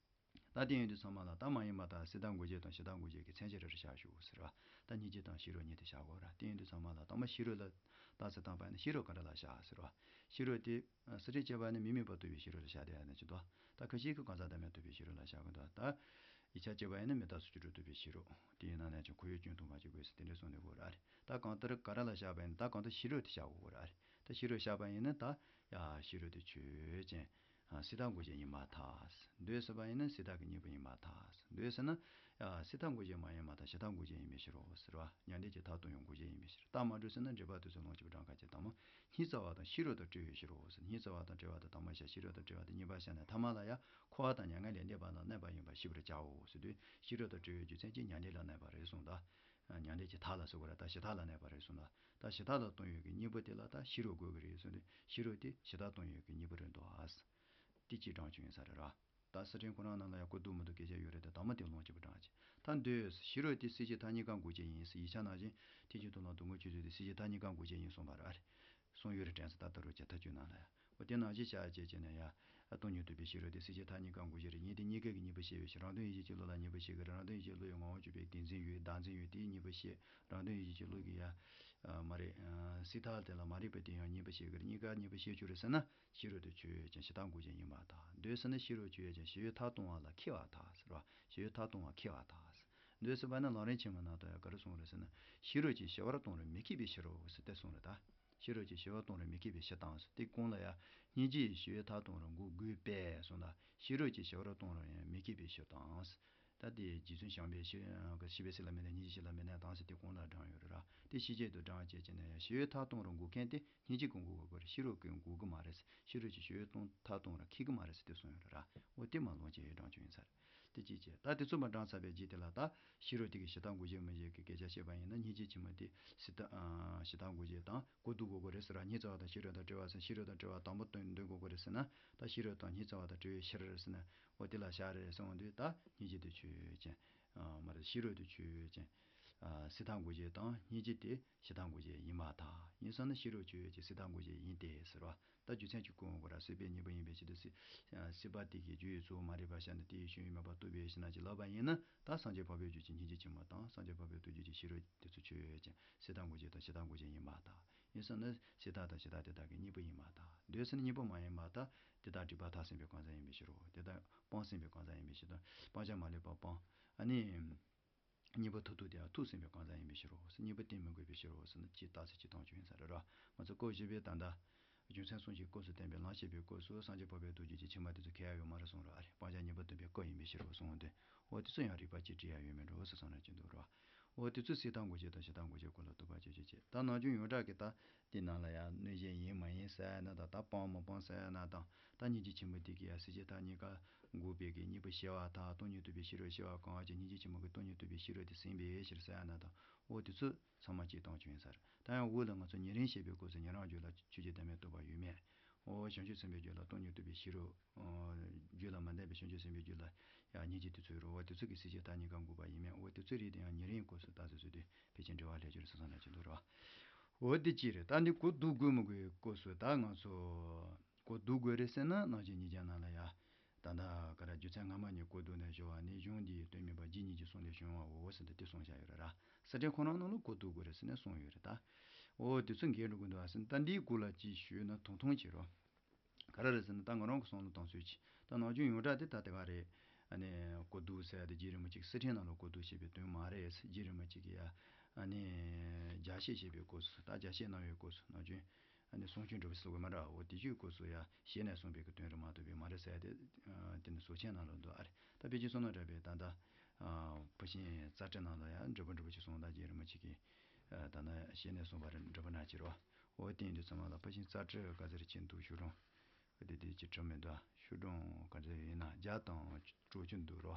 བ། ད་དེ་ཡིན་དུས་ཚང་མ་ལ་ད་མ་ཡིན་པ་དང་སྲིད་མཐའ་འགོག་བྱེད་དང་ཞི་མཐའ་འགོག་བྱེད་ཀྱི་མཚན་གཞི་རེ་རེ་བཞག་ཞུ་ཟེར་བ། ད་སྙིང་རྗེ་དང་ཤེས་རབ་གཉིས་དེ་བཞག་དགོས་ར། དེ་ཡིན་དུས་ཚང་མ་ལ་དང་པོ་ཤེས་རབ་ལ་རྟགས་གསལ་བཏང་པ་ཡིན་ན་ཤེས་རབ་ག་རེ་ལ་བཞག་ཟེར་བ། ཤེས་རབ་དེ་སྲིད་རྩེ་བཅད་པ་ནི་མི་དམིགས་པ་རྟོགས་པའི་ཤེས་རབ་ལ་བཞག་བསྡད་ཡ་ན་ཅི་འདུག་ད་ཁ་ཤས་ཀྱིས་གང་ཟག་བདག་མེད་རྟོགས་པའི་ཤེས་རབ་ལ་བཞག་གི་འདུག་ད་ཡིག་ཆ་བཅད་པ་ཡིན་ན་མི་རྟག་སོགས་ཀྱི་སྒྲོ་འདོགས་པའི་ཤེས་རབ། དེ་ཡིན་ན་ནས་ཀྱང་འཁོར་བའི་སྐྱོན་དུ་མ་བྱེད་དགོས་ཟེར་དེ་འདྲ་གསུངས་ནས་ཡོད་ར། ད་གང་ལྟར་ག་རེ་ལ་བཞག་པ་ཡིན་ན་ད་གང་ལྟར་ཤེས་རབ་དེ་བཞག་དགོས་ར། ད་ཤེས་རབ་བཞག་པ་ཡིན་ན་ད་ཡ་ཤེས་རབ་དེ་ཆོས་ཅན། ཨ། སྲིད་མཐའ་འགོག་བྱེད་ཡིན་པར་ཐལ། འདོད་ཟེར་བ་ཡིན་ན་སྲིད་མཐའ་གི་གཉེན་པོ་ཡིན་པར་ཐལ། འདོད་ཟེར་ན། ཨ། སྲིད་མཐའ་འགོག་བྱེད་མ་ཡིན་པར་ཐལ། ཞི་མཐའ་འགོག་བྱེད་ཡིན་པའི་ཕྱིར་རོ་ཟེར་བ། མྱང་འདས་ཀྱི་མཐར་ལྟུང་བའི་འགོག་བྱེད་ཡིན་པའི་ཕྱིར། རྟགས་མ་གྲུབ་ཟེར་ན་འགྲེལ་པ་དེ་ཚོ་ལོངས་སྤྱོད་པ་དྲངས་ཁ་ཅིག་དང་པོ། སྙིང་རྩ་བ་དང་ཤེས་རབ་དང་བྲལ་བའི་ཕྱིར་རོ་ཟེར། སྙིང་རྩ་བ་དང་བྲལ་བ་དང་དང་པོ་བཤད། ཤེས་རབ་དང་བྲལ་བ་དང་གཉིས་པ་བཤད་ནས་ཐ་མ་ལ་ཡང་འཁོར་བ་དང་མྱ་ངན་ལས་འདས་པ་ལ་གནས་པ་ཡིན་པར་ཤེས་པར་བྱའོ་ཟེར་དུས་ཤེས་རབ་དང་བྲལ་བའི་རྒྱུ་མཚན་གྱིས་མྱང་འདས་ལ་གནས་པ་རེད་གསུངས་ད། མྱང་འདས་ཀྱི་མཐའ་ལ་ཟེར་དགོས་ར། ད་ཞི་མཐའ་ལ་གནས་པ་རེད་གསུངས་ལ། ད་ཞི་མཐའ་ལ་ལྟུང་བའི་གི་གཉེན་པོ་དེ་ལ་ད་ཤེས་རབ་དགོས་གི་རེད་གསུངས་ཏེ། ཤེས་རབ་དེ་ཞི་མཐའ་ལྟུང་བའི་གི་གཉེན་པོ་རེད་འདུག་ཨ། དེ་གཅིག་དྲངས་བྱུང་ཡིན་ས་རེད་ར། ད་སི་ཁྲོན་ཁོ་རང་ནང་ལ་ཡང་གོ་བསྡུར་མི་བསྡུར་སྐད་ཆ་ཡོད་རེད་དེ། དང་པོ་དེ་ལོངས་སྤྱོད་པ་དྲངས་ཅིག་ད་འདོད་ཤེས་རབ་དེ་སྲིད་ཞིའི་མཐའ་གཉིས་ཀ་འགོག་བྱེད་ཡིན་ཟེར། ཡིག་ཆ་ནང་བཞིན་ཐེག་ཆེན་དོན་ལ་སྡུག་བསྔལ་ཆོས་ཚུལ་དེ་སྲིད་ཞིའི་མཐའ་གཉིས་ཀ་འགོག་བྱེད་ཡིན་གསུངས་པ་རེད། གསུངས་ཡོད་རེད་དྲན་སོང་། ད་ལྟ་རུ་ཇ་ཐག་གཅོད་ནང་ལ་ཡང་། འོ་དེ་ནང་བཞིན་བྱ་བྱེད་ཅེས་ནས་ཡ། སྟོང་ཉིད་རྟོགས་པའི་ཤེས་རབ་དེ་སྲིད་ཞིའི་མཐའ་གཉིས་ཀ་འགོག་བྱེད་རེད། ཡིན་ཏེ་གཉིས་ཀ་གི་གཉེན་པོ་ཤེས་པའི་ཕྱིར། རང་དོན་ཡིད་བྱེད་ཀྱི་བློ་ལ་གཉེན་པོ་ཤེས་ཀྱི་རེད། རང་དོན་ཡིད་བྱེད་ཀྱི་བློ་ཡི་ངོ་བོ་གཅོད་པའི་བདེན་འཛིན་ཡོད། བདག་འཛིན་ཡོད། དེའི་གཉེན་པོ་ཤེས། རང་དོན་ཡིད་བྱེད་ཀྱི་བློ་གི་ཡ། མ་རེད། སྲིད་མཐའ་དེ་ལ་མ་རིག་པ་དེ་ཡང་གཉེན་པོ་ཤེས་ཀྱི་རེད། གཉིས་ཀ་གཉེན་པོ་ཤེས་བཅུག་རེད་ཟེར་ན་ཤེས་རབ་དེ་ཆོས་ཅན། ཞི་མཐའ་འགོག་བྱེད་ཡིན་པར་ཐལ། འདོད་ཟེར་ན་ཤེས་རབ་ཆོས་ཅན། ཞི་བའི་མཐར་ལྟུང་བ་ལ་མཁས་པར་ཐལ་ཟེར་བ། ཞི་བའི་མཐར་ལྟུང་བ་མཁས་པར་ཐལ་ཟེར། འདོད་ཟེར་བ་ནི་ལམ་རིམ་ཆེན་མོ་ནང་དུ་ཡང་ག་རེ་གསུངས་རེད་ཟེར་ན། ཤེས་རབ་ཀྱིས་ཞི་བར་ལྟུང་རུང་མི་སྐྱིད་པའི་ཕྱིར་རོ་ཟེར་ཏེ་གསུངས་རེད་ད། ཤེས་རབ་ཀྱིས་ཞི་བར་ལྟུང་རུང་མི་སྐྱིད་པའི་ཕྱིར་དང་ཟེར། དེ་གོང་ལ་ཡང་སྙིང་རྗེ་ཡིས་ཞི་བའི་མཐར་ལྟུང་རུང་འགོག་དགོས་པས་གསུངས་ལ། ཤེས་རབ་ཀྱིས་ཞི་བར་ལྟུང་རུང་ཡང་མི་སྐྱིད་པའི་ཕྱིར་དང་ཟེར། ད་དེ་རྗེ་བཙུན་བྱམས་པས་ཤེས་ཤེས་པས་སྲིད་ལ་མི་གནས། སྙིང་རྗེས་ཤེས་ལ་མི་གནས་དང་ཟེར། དེ་གོང་ལ་དྲངས་ཡོད་རེད་ར། དེ་ཕྱི་བཤད་དུ་དྲངས་བྱས་བྱས་ནས་ཡང་ཞི་བའི་མཐར་ལྟུང་རུང་འགོག་མཁན་དེ་སྙིང་རྗེ་གིས་འགོག་དགོས་ཀྱི་རེད། ཤེས་རབ་ཀྱིས་འགོག་གི་མ་རེད་ཟེར། ཤེས་རབ་ཀྱིས་ཞི་བའི་ལྟུང་མཐར་ལྟུང་རུང་མཁས་ཀྱི་མ་རེད་ཟེར་དེ་གསུངས་ཡོད་རེད་ར། འོ་དེ་མ་ལོངས་སྤྱོད་ཡོད་དྲངས་བྱུང་ཡིན་ས་རེད། དེ་གཅིག་བྱས། ད་དེ་ཚོ་མ་དྲངས་ཚར་བའི་རྗེས་དེ་ལ་ད་ཤེས་རབ་དེ་གིས་ཞི་མཐའ་འགོག་བྱེད་མི་བྱེད་ཀྱི་སྐད་ཆ་བཤད་པ་ཡིན་ན། སྙིང་རྗེ་ཆེན་མོ་དེ་སྲིད་མཐའ། ཨ། ཞི་མཐའ་འགོག་བྱེད་དང་གོ་བསྡུར་དགོས་ཀྱི་རེད་ཟེར་ར། སྙིང་རྩ་བ་དང་ཤེས་རབ་དང་བྲལ་བ་ཟེར། ཤེས་རབ་དང་བྲལ་བ་དང་པོ་འདོན་འདོན་དགོས་ཀྱི་རེད་ཟེར་ན། ད་ཤེས་རབ་དང་སྙིང་རྩ་བ་དང་བྲལ་བའི་ཕྱིར་ཟེར་ན། འོ་དེ་ལ་བཞག་རེད་ཟེར་འོང་དུས་ད་སྙིང་རྗེ་དེ་ཆོས་ཅན། ཨ། མ་རེད། ཤེས་རབ་དེ་ཆོས་ཅན། ཨ། སྲིད་མཐའ་འགོག་བྱེད་དང་སྙིང་རྗེ་དེ་ཞི་མཐའ་འགོག་བྱེད་ཡིན་པར་ཐལ། ཡིན་ཙང་ན་ཤེས་རབ་ཆོས་ཅན་སྲིད་མཐའ་འགོག་བྱེད་ཡིན་ཏེ་ཟེར་བ། ད་རྒྱུ་མཚན་གཅིག་བཀོད་འོང་གི་ར། སྲིད་པའི་གཉེན་པོ་ཡིན་པའི་ཕྱིར་དུ་སྲིད། སྲིད་པ་དེ་གི་རྒྱུ་ཡི་གཙོ་བོ་མ་རིག་པ་ཤར་ནས་དེ་ཡི་ཕྱོགས་ཡུལ་མེད་པར་རྟོགས་པའི་ཕྱིར་ན་ཅིག་ལབ་པ་ཡིན་ན། ད་སངས་རྒྱས་འཕགས་པའི་རྒྱུད་ཀྱི་སྙིང་རྗེ་ཆེན་མོ་དང་སངས་རྒྱས་འཕགས་པའི་ཐུགས་རྒྱུད་ཀྱི་ཤེས་རབ་དེ་ཚོ་ཆོས་ཅན། སྲིད་མཐའ་འགོག་བྱེད་དང་ཞི་མཐའ་འགོག་བྱེད་ཡིན་པར་ཐལ། ཡིན་ཙང་ན་སྲིད་མཐའ་དང་ཞི་མཐའ་དེ་དག་གི་གཉེན་པོ་ཡིན་པར་ཐལ། འདོད་ཟེར་ན་གཉེན་པོ་མ་ཡིན་པར་ཐལ། དེ་དག་སྒྲིབ་པ་མཐར་སོན་པའི་གང་ཟག་ཡིན་པའི་ཕྱིར་རོ། དེ་དག་སྤངས་ཟིན་པའི་གང་ཟག་ཡིན་པའི་ཕྱིར་དང་། སྤང་བྱ་མ་ལུས་པ་སྤངས། ཨ་ནི། གཉེན་པོ་མཐར་ཐུག་དེ་ཡང་ཐུག་ཟིན་པའི་གང་ཟག་ཡིན་པའི་ཕྱིར་རོ་ཟེར། གཉེན་པོ་བསྟེན་མི་དགོས་པའི་ཕྱིར་རོ་ཟེར་ན་ཅིག་རྟགས་གསལ་གཅིག་མཐོང་བྱུང་ཡིན་ས་རེད་ར། ང་ཚོ་སྐབས་བཞི་པའི་ད་ལྟ་རྒྱུ་མཚན་གསུམ་གྱི་སྐབས་སུ་བསྟན་པའི་ལམ་བཤད་པའི་སྐབས་སུ་སངས་རྒྱས་འཕགས་པའི་ཐུགས་རྒྱུད་ཀྱི་ཕྱི་མ་དེ་ཚོ་ཁེགས་ཡ་ཡོད་མ་རེད་གསུངས་ར། ཨ་རེ། སྤང་བྱ་གཉེན་པོ་སྟོན་པའི་སྐབས་ཡིན་པའི་ཕྱིར་རོ་གསུངས་ཏེ། འོ་དེ་ཚོ་ཡང་རིགས་པ་གཅིག་སྒྲིལ་ཡ་ཡོད་མེད་འགྲོ་ཟེར་སོང་ན་ཅི་འདུག་ར། འོ་དེ་ཚོ་སྲིད་མཐའ་འགོག་བྱེད་དང་ཞི་མཐའ་འགོག་བྱེད་སྐོར་ལ་དོགས་པ་གཅོད་བྱེད་བྱེད། ད་ནམ་རྒྱུན་ཡོངས་གྲགས་ཀྱི་ད་དེ་ནང་ལ་ཡང་གནོད་བྱེད་ཡིན་མ་ཡིན་ཟེར་ཡ་ན་དང་། ད་སྤང་མ་སྤང་ཟེར་ཡ་ན་དང་། ད་སྙིང་རྗེ་ཆེན་མོ་དེ་གིས་ཡང་སྲིད་ཞི་མཐའ་གཉིས་ཀ་འགོག་པའི་གི་གཉེན་པོ་ཞི་བར་ཐལ། སྟོང་ཉིད་རྟོགས་པའི་ཤེས་རབ་ཞི་བར་གང་བ་ཅིན་སྙིང་རྗེ་ཆེན་མོ་གིས་སྟོང་ཉིད་རྟོགས་པའི་ཤེས་རབ་དེ་ཟིན་པའི་ཕྱིར་ཟེར་ཡ་ན་དང་། འོ་དེ་ཚོ་ཚང་མ་གཅིག་མཐོང་བྱུང་ཡིན་ས་རེད། ད་ཡང་འོག་ལ་ང་ཚོ་ཉེ་རིང་བཤད་པའི་སྐབས་སུ་ཉན་རང་རྒྱུད་ལ་ཆོས་ཀྱི་བདག་མེད་རྟོགས་པ་ཡོད་མེད། འོ་བྱང་ཆུབ་སེམས་དཔའི་རྒྱུད་ལ་སྟོང་ཉིད་རྟོགས་པའི་ཤེས་རབ། རྒྱུད་ལ་མ་ལྡན་པའི་བྱང་ཆུབ་སེམས་དཔའི་རྒྱུད་ལ་ཡང་སྙིང་རྗེ་དེ་ཚོ་ཡོད་རེད། འོ་དེ་ཚོ་གིས་སྲིད་ཞི་མཐའ་གཉིས་ཀ་འགོག་པ་ཡིན་མིན། འོ་དེ་ཚོའི་རིགས་དེ་ཡང་ཉེ་རིང་སྐབས་སུ་ད་གཟོད་གཟོད་དེ་ཕལ་ཆེར་འབྲེལ་བ་ལྷད་རྒྱུ་རེད་བསམ་བསམ་ན་ཅི་འདུག་རེད་བ། འོ་དེ་གཅིག་རེད། ད་འདི་གོ་བསྡུར་དགོས་མི་དགོས་སྐབས་སུ་ད་ང་ཚོ་གོ་བསྡུར་དགོས་རེད་ཟེར་ན། ནང་བཞིན་ཉིད་ཀྱང་ནང་ལ་ཡ། ད་ལྟ་ག་ར་རྒྱུ་མཚན་སྔ་མ་གཉིས་གོ་བསྡུར་ནས་ཞུ་བ་ནི། གཞུང་འདིའི་དོན་མིན་པ་རྗེ་ཉིད་ཀྱི་གསུང་ལས་བྱུང་བའོ་ཟེར་ཏེ་དེ་གསུངས་བཞག་ཡོད་རེད་ར། སྲིད་ཁྲིམས་ཁོ་རང་ནང་ལ་གོ་བསྡུར་དགོས་རེད་ཟེར་ནས་གསུངས་ཡོད་རེད་ད། འོ་དེ་ཚོ་འགལ་འགྲོ་གི་འདུག་ཨ་ཟེར་ན། ད་འདིའི་སྐོར་ལ་ཅིག་ཞུས་ན་ཐུང་ཐུང་བྱེད་རོགས། ག་ ག་རེ་རེད་ཟེར་ན། ད་ང་རང་གི་བསམ་བློ་བཏང་ཚུལ་གྱིས་ད་ནམ་རྒྱུན་ཡོངས་གྲགས་དེ་ད་དེ་ག་རེད། ཨ་ནི་གོ་བསྡུར་ཟེར་ཡ་དེ་རྗེ་རིན་པོ་ཆེ་གི་གསེར་ཕྲེང་ནང་ལ་གོ་བསྡུར་བྱས་པའི་དོན་མ་རེད། རྗེ་རིན་པོ་ཆེ་གིས་ཡ་ཨ་ནི་རྒྱས་བཤད་བྱས་པའི་སྐབས་སུ། ད་རྒྱས་བཤད་གནང་བའི་སྐབས་སུ་ནམ་རྒྱུན་ཨ་ནི་གསུང་ཆོས་འདྲ་བོ་ཟེར་དགོས་མ་རེད། འོ་དེ་ཚོའི་སྐབས་སུ་ཡ་ཞལ་ནས་གསུངས་པའི་གི་དོན་རེད་མ་གཏོགས་པའི་མ་རེད་ཟེར་ཡ་དེ། ཨ་དེ་ནི་ཟུར་མཆན་ནང་ལ་འདུག་ཨ་རེད། ད་དཔེ་ཅིག་བསམ་མནོ་བརྒྱབ་པའི་ད་ལྟ་ཨ་ཕར་ཕྱིན་རྩ་ཁྲིད་ནང་ལ་ཡ་འདྲ་པོ་འདྲ་པོ་ཅིག་གསུངས། ད་རྗེ་རིན་པོ་ཆེ་གིས་ཨ་ད་ནི་ཞལ་ནས་གསུངས་པ་རེད། འདྲ་པོ་ནང་ཅིག་རེད་བ། འོ་དེ་ཡིན་དུས་ཚང་མ་ལ་ཕར་ཕྱིན་རྩ་ཁྲིད་ག་ཚོད་རེ་ཕྱིན་འདུག་ཞུ་རུང་། དེ་དེ་ཅིག་གྲུབ་མི་འདུག་ཨ། ཞུ་རུང་ག་ཚོད་ཡིན་ན་བརྒྱ་དང་དྲུག་ཅུ་འདུག་རོ།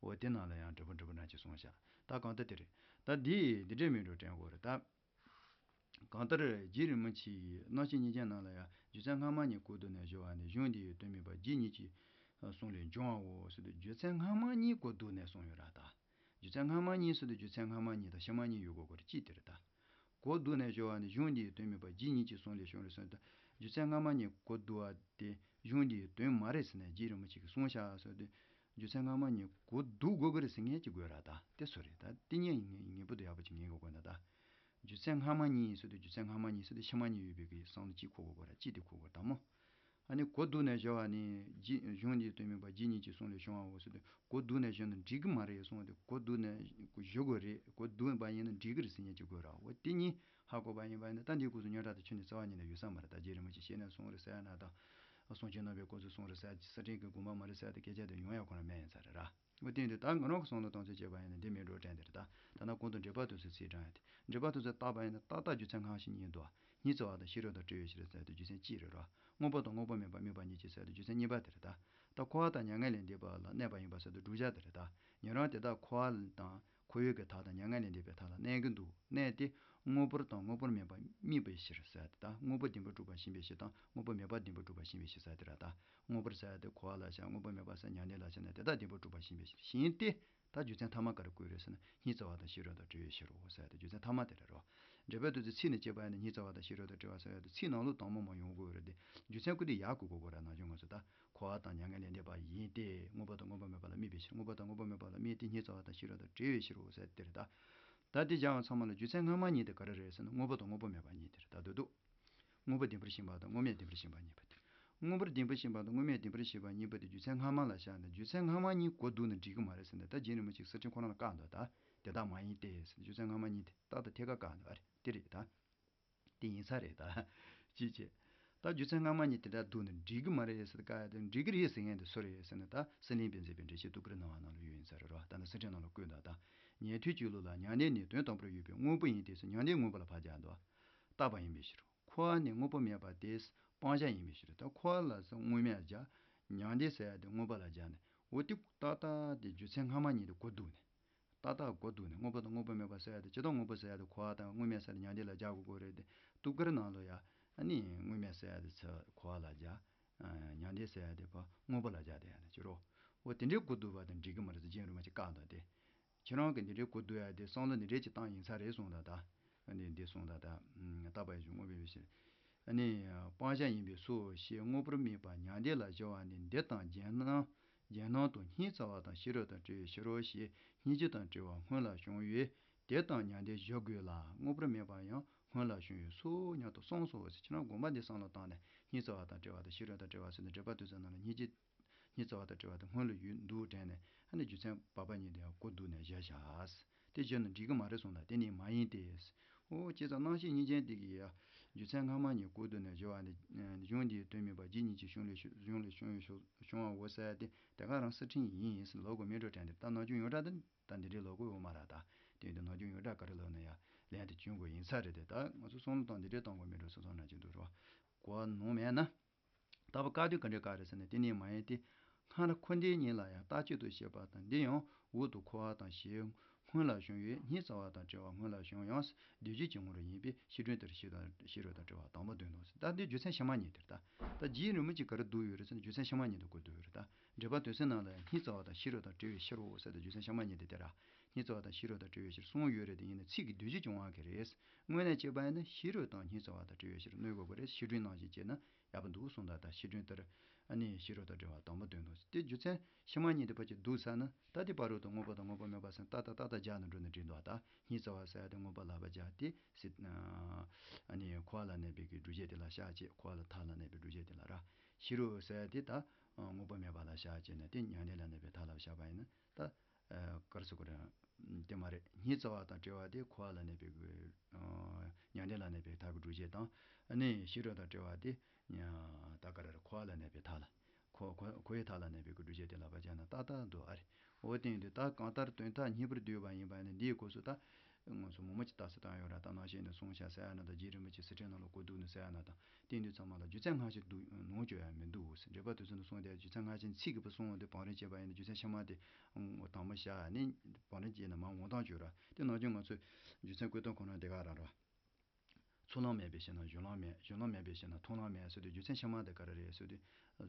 འོ་དེ་ནང་ལ་ཡང་འདྲ་པོ་འདྲ་པོ་ནང་ཅིག་གསུངས་ཤག་ད་གང་ལྟར་དེ་རེད། ད་འདི་འདི་འདྲའི་མིང་འདྲ་དྲན་དགོས་རེད་ད། གང་ལྟར་རྗེ་རིན་པོ་ཆེ་ཡིས་རྣམ་བཤད་ཉིད་ཀྱི་ནང་ལ་ཡང་རྒྱུ་མཚན་སྔ་མ་གཉིས་གོ་བསྡུར་ནས་སྦྱོར་བ་ནི་གཞུང་འདི་ཡི་དོན་མེད་པ་རྗེ་ཉིད་ཀྱི་གསུང་ལས་འབྱུང་བའོ་ཟེར་དུས། རྒྱུ་མཚན་སྔ་མ་གཉིས་གོ་བསྡུར་ནས་གསུངས་ཡོད་ར་ད། རྒྱུ་མཚན་སྔ་མ་གཉིས་ཟེར་དུས་རྒྱུ་མཚན་སྔ་མ་གཉིས་དང་ཕྱི་མ་གཉིས་ཡོད་དགོས་ཀྱི་རེད། ཅི་དེ་རེད་ད། གོ་བསྡུར་ནས་སྦྱོར་བ་ནི་གཞུང་འདི་ཡི་དོན་མེད་པ་རྗེ་ཉིད་ཀྱི་གསུང་ལས་བྱུང་རེད་ཟེར་དུས། རྒྱུ་མཚན་སྔ་མ་གཉིས་གོ་བསྡུར་བ་དེ་གཞུང་འདི་ཡི་དོན་མ་རེད་ཟེར་ནས་རྗེ་རིན་པོ་ཆེ་གིས་གསུངས་ཤག་ཟེར་དུས། རྒྱུ་མཚན་སྔ་མ་གཉིས་གོ་བསྡུར་དགོས་ཀྱི་རེད་ཟེར་མཁན་ཅིག་དགོས་ར་ད། དེ་སུ་རེད་ད། དེ་ངས་ངེས་པར་དུ་ཡག་པོ་ཅིག་ངེས་དགོས་དགོས་ན་ད། རྒྱུ་མཚན་སྔ་མ་གཉིས་ཟེར་དུས་རྒྱུ་མཚན་སྔ་མ་གཉིས་ཟེར་དུས་ཕྱི་མ་གཉིས་ཡོད་པའི་གི་བསམ་བློ་གཅིག་འཁོར་དགོས་ཀྱི་རེད། གཅིག་དེ་འཁོར་དགོས་དང་མོ། ཨ་ནི་གོ་བསྡུར་ནས་སྦྱོར་བ་ནི་རྗེ་གཞུང་འདི་ཡི་དོན་མེད་པ་རྗེ་ཉིད་ཀྱི་གསུང་ལས་བྱུང་བའོ་ཟེར་དུས། གོ་བསྡུར་ནས་སྦྱོར་ན་འགྲིག་གི་མ་རེད་གསུངས་ཏེ། གོ་བསྡུར་ནས་སྦྱོར་དགོས་རེད། གོ་བསྡུར་པ་ཡིན་ན་འགྲིག་གི་རེད་ཟེར་མཁན་ཅིག་དགོས་ར། འོ་དེ་གཉིས་ཧ་གོ་བ་ཡིན་པ་ཡིན་ན་ད་འདིའི་སྐབས་སུ་རྙོག་དྲ་དེ་ཁྱོན་ནས་རྩ་བ་ཉིད་ནས་ཡོད་ས་མ་རེད། ད་རྗེ་རིན་པོ་ཆེ་ཞལ་ནས་གསུངས་རེད་ཟེར་ཡ་ན་དང་། གསུང་ཆོས་གནང་བའི་སྐབས་སུ་གསུངས་རེད་ཟེར་ཡ། གསེར་ཕྲེང་གི་དགོངས་པ་མ་རེད་ཟེར་ཡ་དེ་སྐད་ཆ་དེ་ཡོང་ཡ་ཁོ་ན་མེད་ཡིན་ས་རེད་ར། འོ་དེ་ཡིན་དུས་ད་ང་རང་གི་བསམ་བློ་གཏོང་ཚུལ་བྱས་པ་ཡིན་ན་འདི་མིན་འགྲོ་དྲན་དེ་རེད་ད། ད་ནང་གོང་དུ་འགྲེལ་པ་དེ་ཚོའི་ཚིག་དྲངས་ཡ་དེ། འགྲེལ་པ་དེ་ཚོ་བརྟག་པ་ཡིན་ན་ཏག་ཏག་རྒྱུ་མཚན་སྔ་ཕྱི་གཉིས་འདུག། སྙིང་རྩ་བ་དང་ཤེས་རབ་དང་བྲལ་བའི་ཕྱིར་ཟེར་དུས་རྒྱུ་མཚན་གཅིག་རེད་ར། དངོས་པོ་དང་དངོས་པོ་མེད་པར་དམིགས་པ་ཉིད་ཀྱིས་ཟེར་དུས་རྒྱུ་མཚན་གཉིས་པ་དེ་རེད་ད། ད་འཁོར་བ་དང་མྱ་ངན་ལས་འདས་པ་ལ་གནས་པ་ཡིན་པ་ཟེར་དུས་བསྒྲུབ་བྱ་དེ་རེད་ད། ཉན་རང་དེ་དག་འཁོར་བ་དང་འཁོར་བའི་གི་མཐའ་དང་མྱ་ངན་ལས་འདས་པའི་མཐའ་ལ་གནས་ཀྱི་འདུག། གནས་ཏེ་དངོས་པོར་དང་དངོས་པོར་མེད་པར་དམིགས་པའི་ཕྱིར་ཟེར་ཏེ། ད་དངོས་པོ་བདེན་པར་གྲུབ་པ་ཞེན་པའི་ཕྱིར་དང་དངོས་པོ་མེད་པར་བདེན་པར་གྲུབ་པ་ཞེན་པའི་ཕྱིར་ཟེར་ཏེ་ར། ད་དངོས་པོར་ཟེར་ཏེ་འཁོར་བ་ལ་བཞག། དངོས་པོ་མེད་པ་ཟེར་མྱང་འདས་ལ་བཞག་ནས་དེ་དག་བདེན་པར་གྲུབ་པ་ཞེན་པའི་ཕྱིར། ཞེན་ཏེ་ད་རྒྱུ་མཚན་ཐ་མ་ག་རེ་བཀོད་རེད་ཟེར་ན། སྙིང་རྩ་བ་དང་ཤེས་རབ་དང་བྲལ་བའི་ཕྱིར་རོ་ཟེར་ཏེ་རྒྱུ་མཚན་ཐ་མ་དེ་རེད་རོ། འགྲེལ་པ་དེ་ཚོ་ཚིག་ནས་བཅད་པ་ཡིན་ན་སྙིང་རྩ་བ་དང་ཤེས་རབ་དང་བྲལ་བ་ཟེར་ཡ་དེ་ཚིག་ནང་ལོགས་དང་པོ་མ་ཡོང་དགོས་རེད་དེ། རྒྱུ་མཚན་ཀུན་དེ་ཡག་གི་གོ་དགོས་ར། ནང་བྱུང་ང་ཚོ་ད་འཁོར་བ་དང་མྱ་ངན་ལས་འདས་པ་ཡིན་ཏེ། དངོས་པོ་དང་དངོས་པོ་མེད་པ་ལ་དམིགས་པའི་ཕྱིར། དངོས་པོ་དང་དངོས་པོ་མེད་པ་ལ་དམིགས་ཏེ་སྙིང་རྩ་བ་དང་ཤེས་རབ་དང་བྲལ་བའི་ཕྱིར་རོ་ཟེར་དེ་རེད་ད། ད་དེ་སྦྱང་བ་ཚང་མ་ལ་རྒྱུ་མཚན་སྔ་མ་གཉིས་དེ་ག་རེ་རེད་ཟེར་ན། དངོས་པོ་དང་དངོས་པོ་མེད་པ་གཉིས་དེ་རེད་ད། འདོད་དུ། དངོས་པོ་བདེན་པར་ཞེན་པ་དང་དངོས་མེད་བདེན་པར་ཞེན་པ་གཉིས་པ་དེ། དངོས་པོ་བདེན་པར་ཞེན་པ་དང་དངོས་མེད་བདེན་པར་ཞེན་པ་གཉིས་པ་དེ་རྒྱུ་མཚན་སྔ་མ་ལ་བཞག་ནས་རྒྱུ་མཚན་སྔ་མ་གཉིས་གོ་བསྡུར་ན་འགྲིག་གི་མ་རེད་ཟེར་ནས། ད་རྗེ་རིན་པོ་ཆེས་གསེར་ཕྲེང་ཁོ་རང་ལ་བཀག་འདུག་ད་དེ་དག་མ་ཡིན་ཏེ་ཟེར་ནས། རྒྱུ་མཚན་སྔ་མ་གཉིས་དེ་ཏག་ཏག་ཐད་ཀར་བཀག་འདུག་ཨ་རེ། དེ་རེད་ད། དེ་ཡིན་ས་རེད་ད། ཅི་བྱེད། ད་རྒྱུ་མཚན་སྔ་མ་གཉིས་དེ་འདྲ་བསྡུར་ན་འགྲིག་གི་མ་རེད་ཟེར། བཀག་ཡ་དེ་འགྲིག་གི་རེད་ཟེར་མཁན་དེ་སུ་རེད་ཟེར་ན། ད་སྲེད་ལེན་པས་མཛད་པའི་འགྲེལ་བཤད་ཐུགས་ཀར་སྣང་བ་ནང་ལ་ཡོད་ཡིན་ས་རེད་རོ། ད་ནི་གསེར་ཕྲེང་ནང་ལ་བཀོད་འདུག་ད། ཉན་ཐོས་སྤྱོད་ལུགས་ལ་མྱང་འདས་ནི་དོན་དམ་པར་ཡོད་པའི་དངོས་པོ་ཡིན་ཏེ་ཟེར། མྱང་འདས་དངོས་པོ་ལ་ཕར་སྦྱར་འདུག། རྟག་པ་ཡིན་པའི་ཕྱིར། འཁོར་བ་ནི་དངོས་པོ་མེད་པ་སྟེ་སྤང་བྱ་ཡིན་པའི་ཕྱིར། ད་འཁོར་བ་ལ་ཟེར་དངོས་མེད་སྦྱར། མྱང་འདས་ཟེར་ཡ་དེ་དངོས་པོ་ལ་སྦྱར་ནས། འོ་དེ་ཏག་ཏག་དེ་རྒྱུ་མཚན་སྔ་མ་གཉིས་དེ་གོ་བསྡུར་ནས། ཏག་ཏག་གོ་བསྡུར་ནས། དངོས་པོ་དང་དངོས་པོ་མེད་པ་ཟེར་ཡ་དེ་ཇི་ལྟར་དངོས་པོ་ཟེར་ཡ་དེ་འཁོར་བ་དང་དངོས་མེད་ཟེར་ཡ་དེ་མྱང་འདས་ལ་སྦྱར་དགོས་ཀྱི་རེད་དེ། ཐུགས་ཀར་ནང་ལ་ཡ་ཨ་ནི་དངོས་མེད་ཟེར་ཡ་དེ་ཚུར་འཁོར་བ་ལ་སྦྱར། མྱང་འདས་ཟེར་ཡ་དེ་ཕར་དངོས་པོ་ལ་སྦྱར་དེ་ཡ་ནི་ཅི་རོ། འོ་དེ་འདྲའི་གོ་བསྡུར་བ་དེ་འགྲིག་གི་མ་རེད་ཟེར་རྗེ་རིན་པོ་ཆེས་བཀག་འདུག་སྟེ། ཁྱེད་རང་གིས་འདི་འདྲའི་གོ་བསྡུར་ཡ་དེ་བསམ་བློ་འདི་འདྲའི་ཅིག་བཏང་ཡིན་ས་རེད་གསུངས་ད་ད། འདི་འདི་གསུངས་ད་ད། རྟག་པ་ཡིན་ཞིང་དངོས་པོ་ཡིན་པའི་ཕྱིར། ཨ་ནི་སྤང་བྱ་ཡིན་པས་སོ་ཞེས་དངོས་པོར་དམིགས་པ་མྱང་འདས་ལ་སྦྱར་བ་ནི་འདི་དང་རྒྱན་སྣང་། རྒྱན་སྣང་དུ་སྙིང་རྩ་བ་དང་ཤེས་རབ་དང་བྲལ་བའི་ཕྱིར་རོ་ཞེས་སྙིང་རྗེ་དང་བྲལ་བ་སྔོན་ལ་བྱུང་བས་འདི་དང་མྱང་འདས་སྦྱར་དགོས་ལ། དངོས་པོར་དམིགས་པ་ཡང་སྔོན་ལ་བྱུང་བས་སོ་སྙམ་དུ་གསུངས་སོ་ཞེས། ཁྱེད་རང་དགོངས་པ་འདི་བསམ་བློ་བཏང་ནས་སྙིང་རྩ་བ་དང་བྲལ་བ་དང་ཤེས་རབ་དང་བྲལ་བ་ཟེར་ནས་འགྲེལ་པ་དེ་ཚོའི་ནང་ལ་སྙིང་རྗེ། སྙིང་རྩ་བ་དང་བྲལ་བ་དེ་སྔོན་ལ་ཡོད་འདུག་དྲན་ནས། ཨ་ནི་རྒྱུ་མཚན་བར་པ་གཉིས་དེ་ཡང་གོ་བསྡུར་ནས་བཞག་བཞག། དེ་བརྗོད་ན་འགྲིག་གི་མ་རེད་གསུངས་ལ། དེ་ནི་མ་ཡིན་ཏེ། འོ་བྱས་ཙང་རྣམ་བཤད་ཉིད་ཅན་དེ་གི་ཡ་རྒྱུ་མཚན་སྔ་མ་གཉིས་གོ་བསྡུར་ནས་སྦྱོར་བ་ནི་གཞུང་འདིའི་དོན་མིན་པ་རྗེ་ཉིད་ཀྱི་གཞུང་ལས་གཞུང་ལས་བྱུང་བའོ་ཟེར་ཏེ། དེ་ག་རང་གསེར་ཕྲེང་ཡིན་ཟེར་ལབ་དགོས་མིན་འགྲོ་དྲན་ཏེ། ད་ནམ་རྒྱུན་ཡོངས་གྲགས་དེ་ད་འདི་འདྲའི་ལབ་དགོས་ཡོད་མ་རེད་ད། དེ་ཡིན་དུས་ནམ་རྒྱུན་ཡོངས་གྲགས་ག་རེ་ལབ་ན་ཡ་ལན་དེ་འབྱུང་དགོས་ཡིན་ས་རེད་དེ། ད་ང་ཚོ་བསམ་བློ་བཏང་འདི་འདྲའི་བཏང་དགོས་མིན་འགྲོ་སོ་སོ་ན་ཅི་འདུག་རོ། གོ་བ་ནོར་མེད་ན། ལྟ་བུ་བཀག་དུས་ག་འདྲའི་བཀག་རེད་ཟེར་ན། དེ་ནི་མ་ཡིན་ཏེ། སྔར་འཁོར་འདས་གཉིས་ལ་ཡང་རྟག་གཅིག་ཏུ་བཤད་པ་དང་། འདི་ཡང་འོག་ཏུ་འཁོར་བ་དང་ཞེས་སྔོན་ལ་བྱུང་བས་སྙིང་རྩ་བ་དང་བྲལ་བ་སྔོན་ལ་བྱུང་ཡང་། འདོད་བྱེད་ཀྱི་ངོར་ཡིན་པས་ཤེས་སྒྲོན་ལྟར་ཤེས་དང་ཤེས་རབ་དང་བྲལ་བ་དང་པོ་འདོད་དོ་ཟེར། ད་འདི་རྒྱུ་མཚན་ཕྱི་མ་གཉིས་དེར་ད། ད་རྗེ་རིན་པོ་ཆེས་ག་རེ་བསྡུར་ཡོད་རེད་ཟེར་ན། རྒྱུ་མཚན་ཕྱི་མ་གཉིས་དེ་གོ་བསྡུར་ཡོད་རེད་ད། འགྲེལ་པ་དོན་གསལ་ནང་ལ་ཡང་སྙིང་རྩ་བ་དང་ཤེས་རབ་དང་བྲལ་བའི་ཕྱིར་རོ་ཟེར་ཏེ་རྒྱུ་མཚན་ཕྱི་མ་གཉིས་དེ་དེ་ར། སྙིང་རྩ་བ་དང་ཤེས་རབ་དང་བྲལ་བའི་ཕྱིར་གསུངས་ཡོད་རེད་དེ། ཡིན་ན་ཚིག་གི་འདོད་བྱེད་ཀྱི་དབང་གིས་རེད། དངོས་གནས་བྱས་པ་ཡིན་ན་ཤེས་རབ་དང་སྙིང་རྩ་བ་དང་བྲལ་བའི་ཕྱིར་གནོད་དགོས་པ་རེད། ཤེས་སྒྲོན་ནང་བཞིན་བྱས་ན་ཡག་པོ་འདུག་གསུངས་ད། ད་ཤེས་སྒྲོན་ལྟར་ཨ་ནི་ཤེས་རབ་དང་བྲལ་བ་དང་པོ་འདོད་དོ་ཟེར། དེ་རྒྱུ་མཚན་ཕྱི་མ་གཉིས་དེ་ཕར་ཅིག་བསྡུར་ཚར་ན། ད་དེ་བར་དུ་དངོས་པོ་དང་དངོས་པོ་མེད་པ་ཟེར་ཏག་ཏག་ཏག་ཏག་སྦྱར་ནས་འགྲོ་ན་འགྲིག་འདུག་ད། སྙིང་རྩ་བ་ཟེར་ཡ་དེ་དངོས་པོ་ལ་ཕར་སྦྱར་ཏེ་ཟེར། ཨ་ནི་འཁོར་བ་ལ་གནས་པའི་གི་སྒྲུབ་བྱེད་དེ་ལ་བཞག་བྱས། འཁོར་བ་ལ་མཐའ་ལ་གནས་པའི་སྒྲུབ་བྱེད་དེ་ལ་ར། ཤེས་རབ་ཟེར་དེ་ད་དངོས་པོ་མེད་པ་ལ་བཞག་བྱས་ནས་དེ་མྱང་འདས་ལ་གནས་པའི་མཐའ་ལ་བཞག་པ་ཡིན་ན་ད། ཨ་ག་རེ་ཟེར་དགོས་རེད། དེ་མ་རེད། སྙིང་བརྩེ་བ་དང་བྲལ་བ་དེ་འཁོར་བ་ལ་གནས་པའི་ཨ་མྱང་འདས་ལ་གནས་པའི་མཐའ་གི་སྒྲུབ་བྱེད་དང་། ཨ་ནི་ཤེས་རབ་དང་བྲལ་བ་དེ་ད་ག་རེ་རེད། འཁོར་བ་ལ་གནས་པའི་མཐའ་ལ། འཁོར་འཁོར་འཁོར་བའི་མཐའ་ལ་གནས་པའི་གི་སྒྲུབ་བྱེད་དེ་ལ་བར་བྱས་ན་ཏག་ཏག་འདུག་ཨ་རེད། འོ་དེ་ཡིན་དུས་ད་གང་ལྟར་དོན་མཐའ་གཉིས་པར་བསྡུས་པ་ཡིན་པ་ནི་འདིའི་སྐབས་སུ་ད། ང་ཚོ་མང་པོ་ཅིག་རྟགས་གསལ་བཏང་ཡོད་ར། ད་ནང་བཞིན་ནི་གསུངས་བཞག་ཟེར་ཡ་ན་ད་རྗེ་རིན་པོ་ཆེ་སི་ཁྲོན་ནང་ལ་བཀའ་བསྡུ་ནི་ཟེར་ཡ་ན་ད་དེ་འདུག་ཚང་མ་ལ་རྒྱུ་མཚན་སྔ་ཕྱི་འདུག་ནོར་བཅོས་ཡ་མི་འདུག་ཟེར། འགྲེལ་པ་དེ་ཚོ་ནི་གསུངས་ཏེ་རྒྱུ་མཚན་སྔ་ཕྱི་ཚིག་གི་བུ་གསུངས་ཏེ་བང་རིམ་བྱས་པ་ཡིན་ན་རྒྱུ་མཚན་ཕྱི་མ་དེ་དང་པོ་བཞག་ནི་བང་རིམ་བྱས་ན་མ་འོང་སྟངས་བཅོས་ར། དེ་ནང་བཞིན་ང་ཚོས་རྒྱུ་མཚན་བཀོད་སྟངས་ཁོ་ན་དེ་ག་རང་ར། ཚུར་ལམ་མེད་པའི་ཕྱིར་ན་གཞུང་ལམ་མེད། གཞུང་ལམ་མེད་པའི་ཕྱིར་ན་མཐོང་ལམ་མེད་ཟེར་དུས་རྒྱུ་མཚན་ཕྱི་མ་དེ་ག་རེ་རེད་ཟེར་དུས་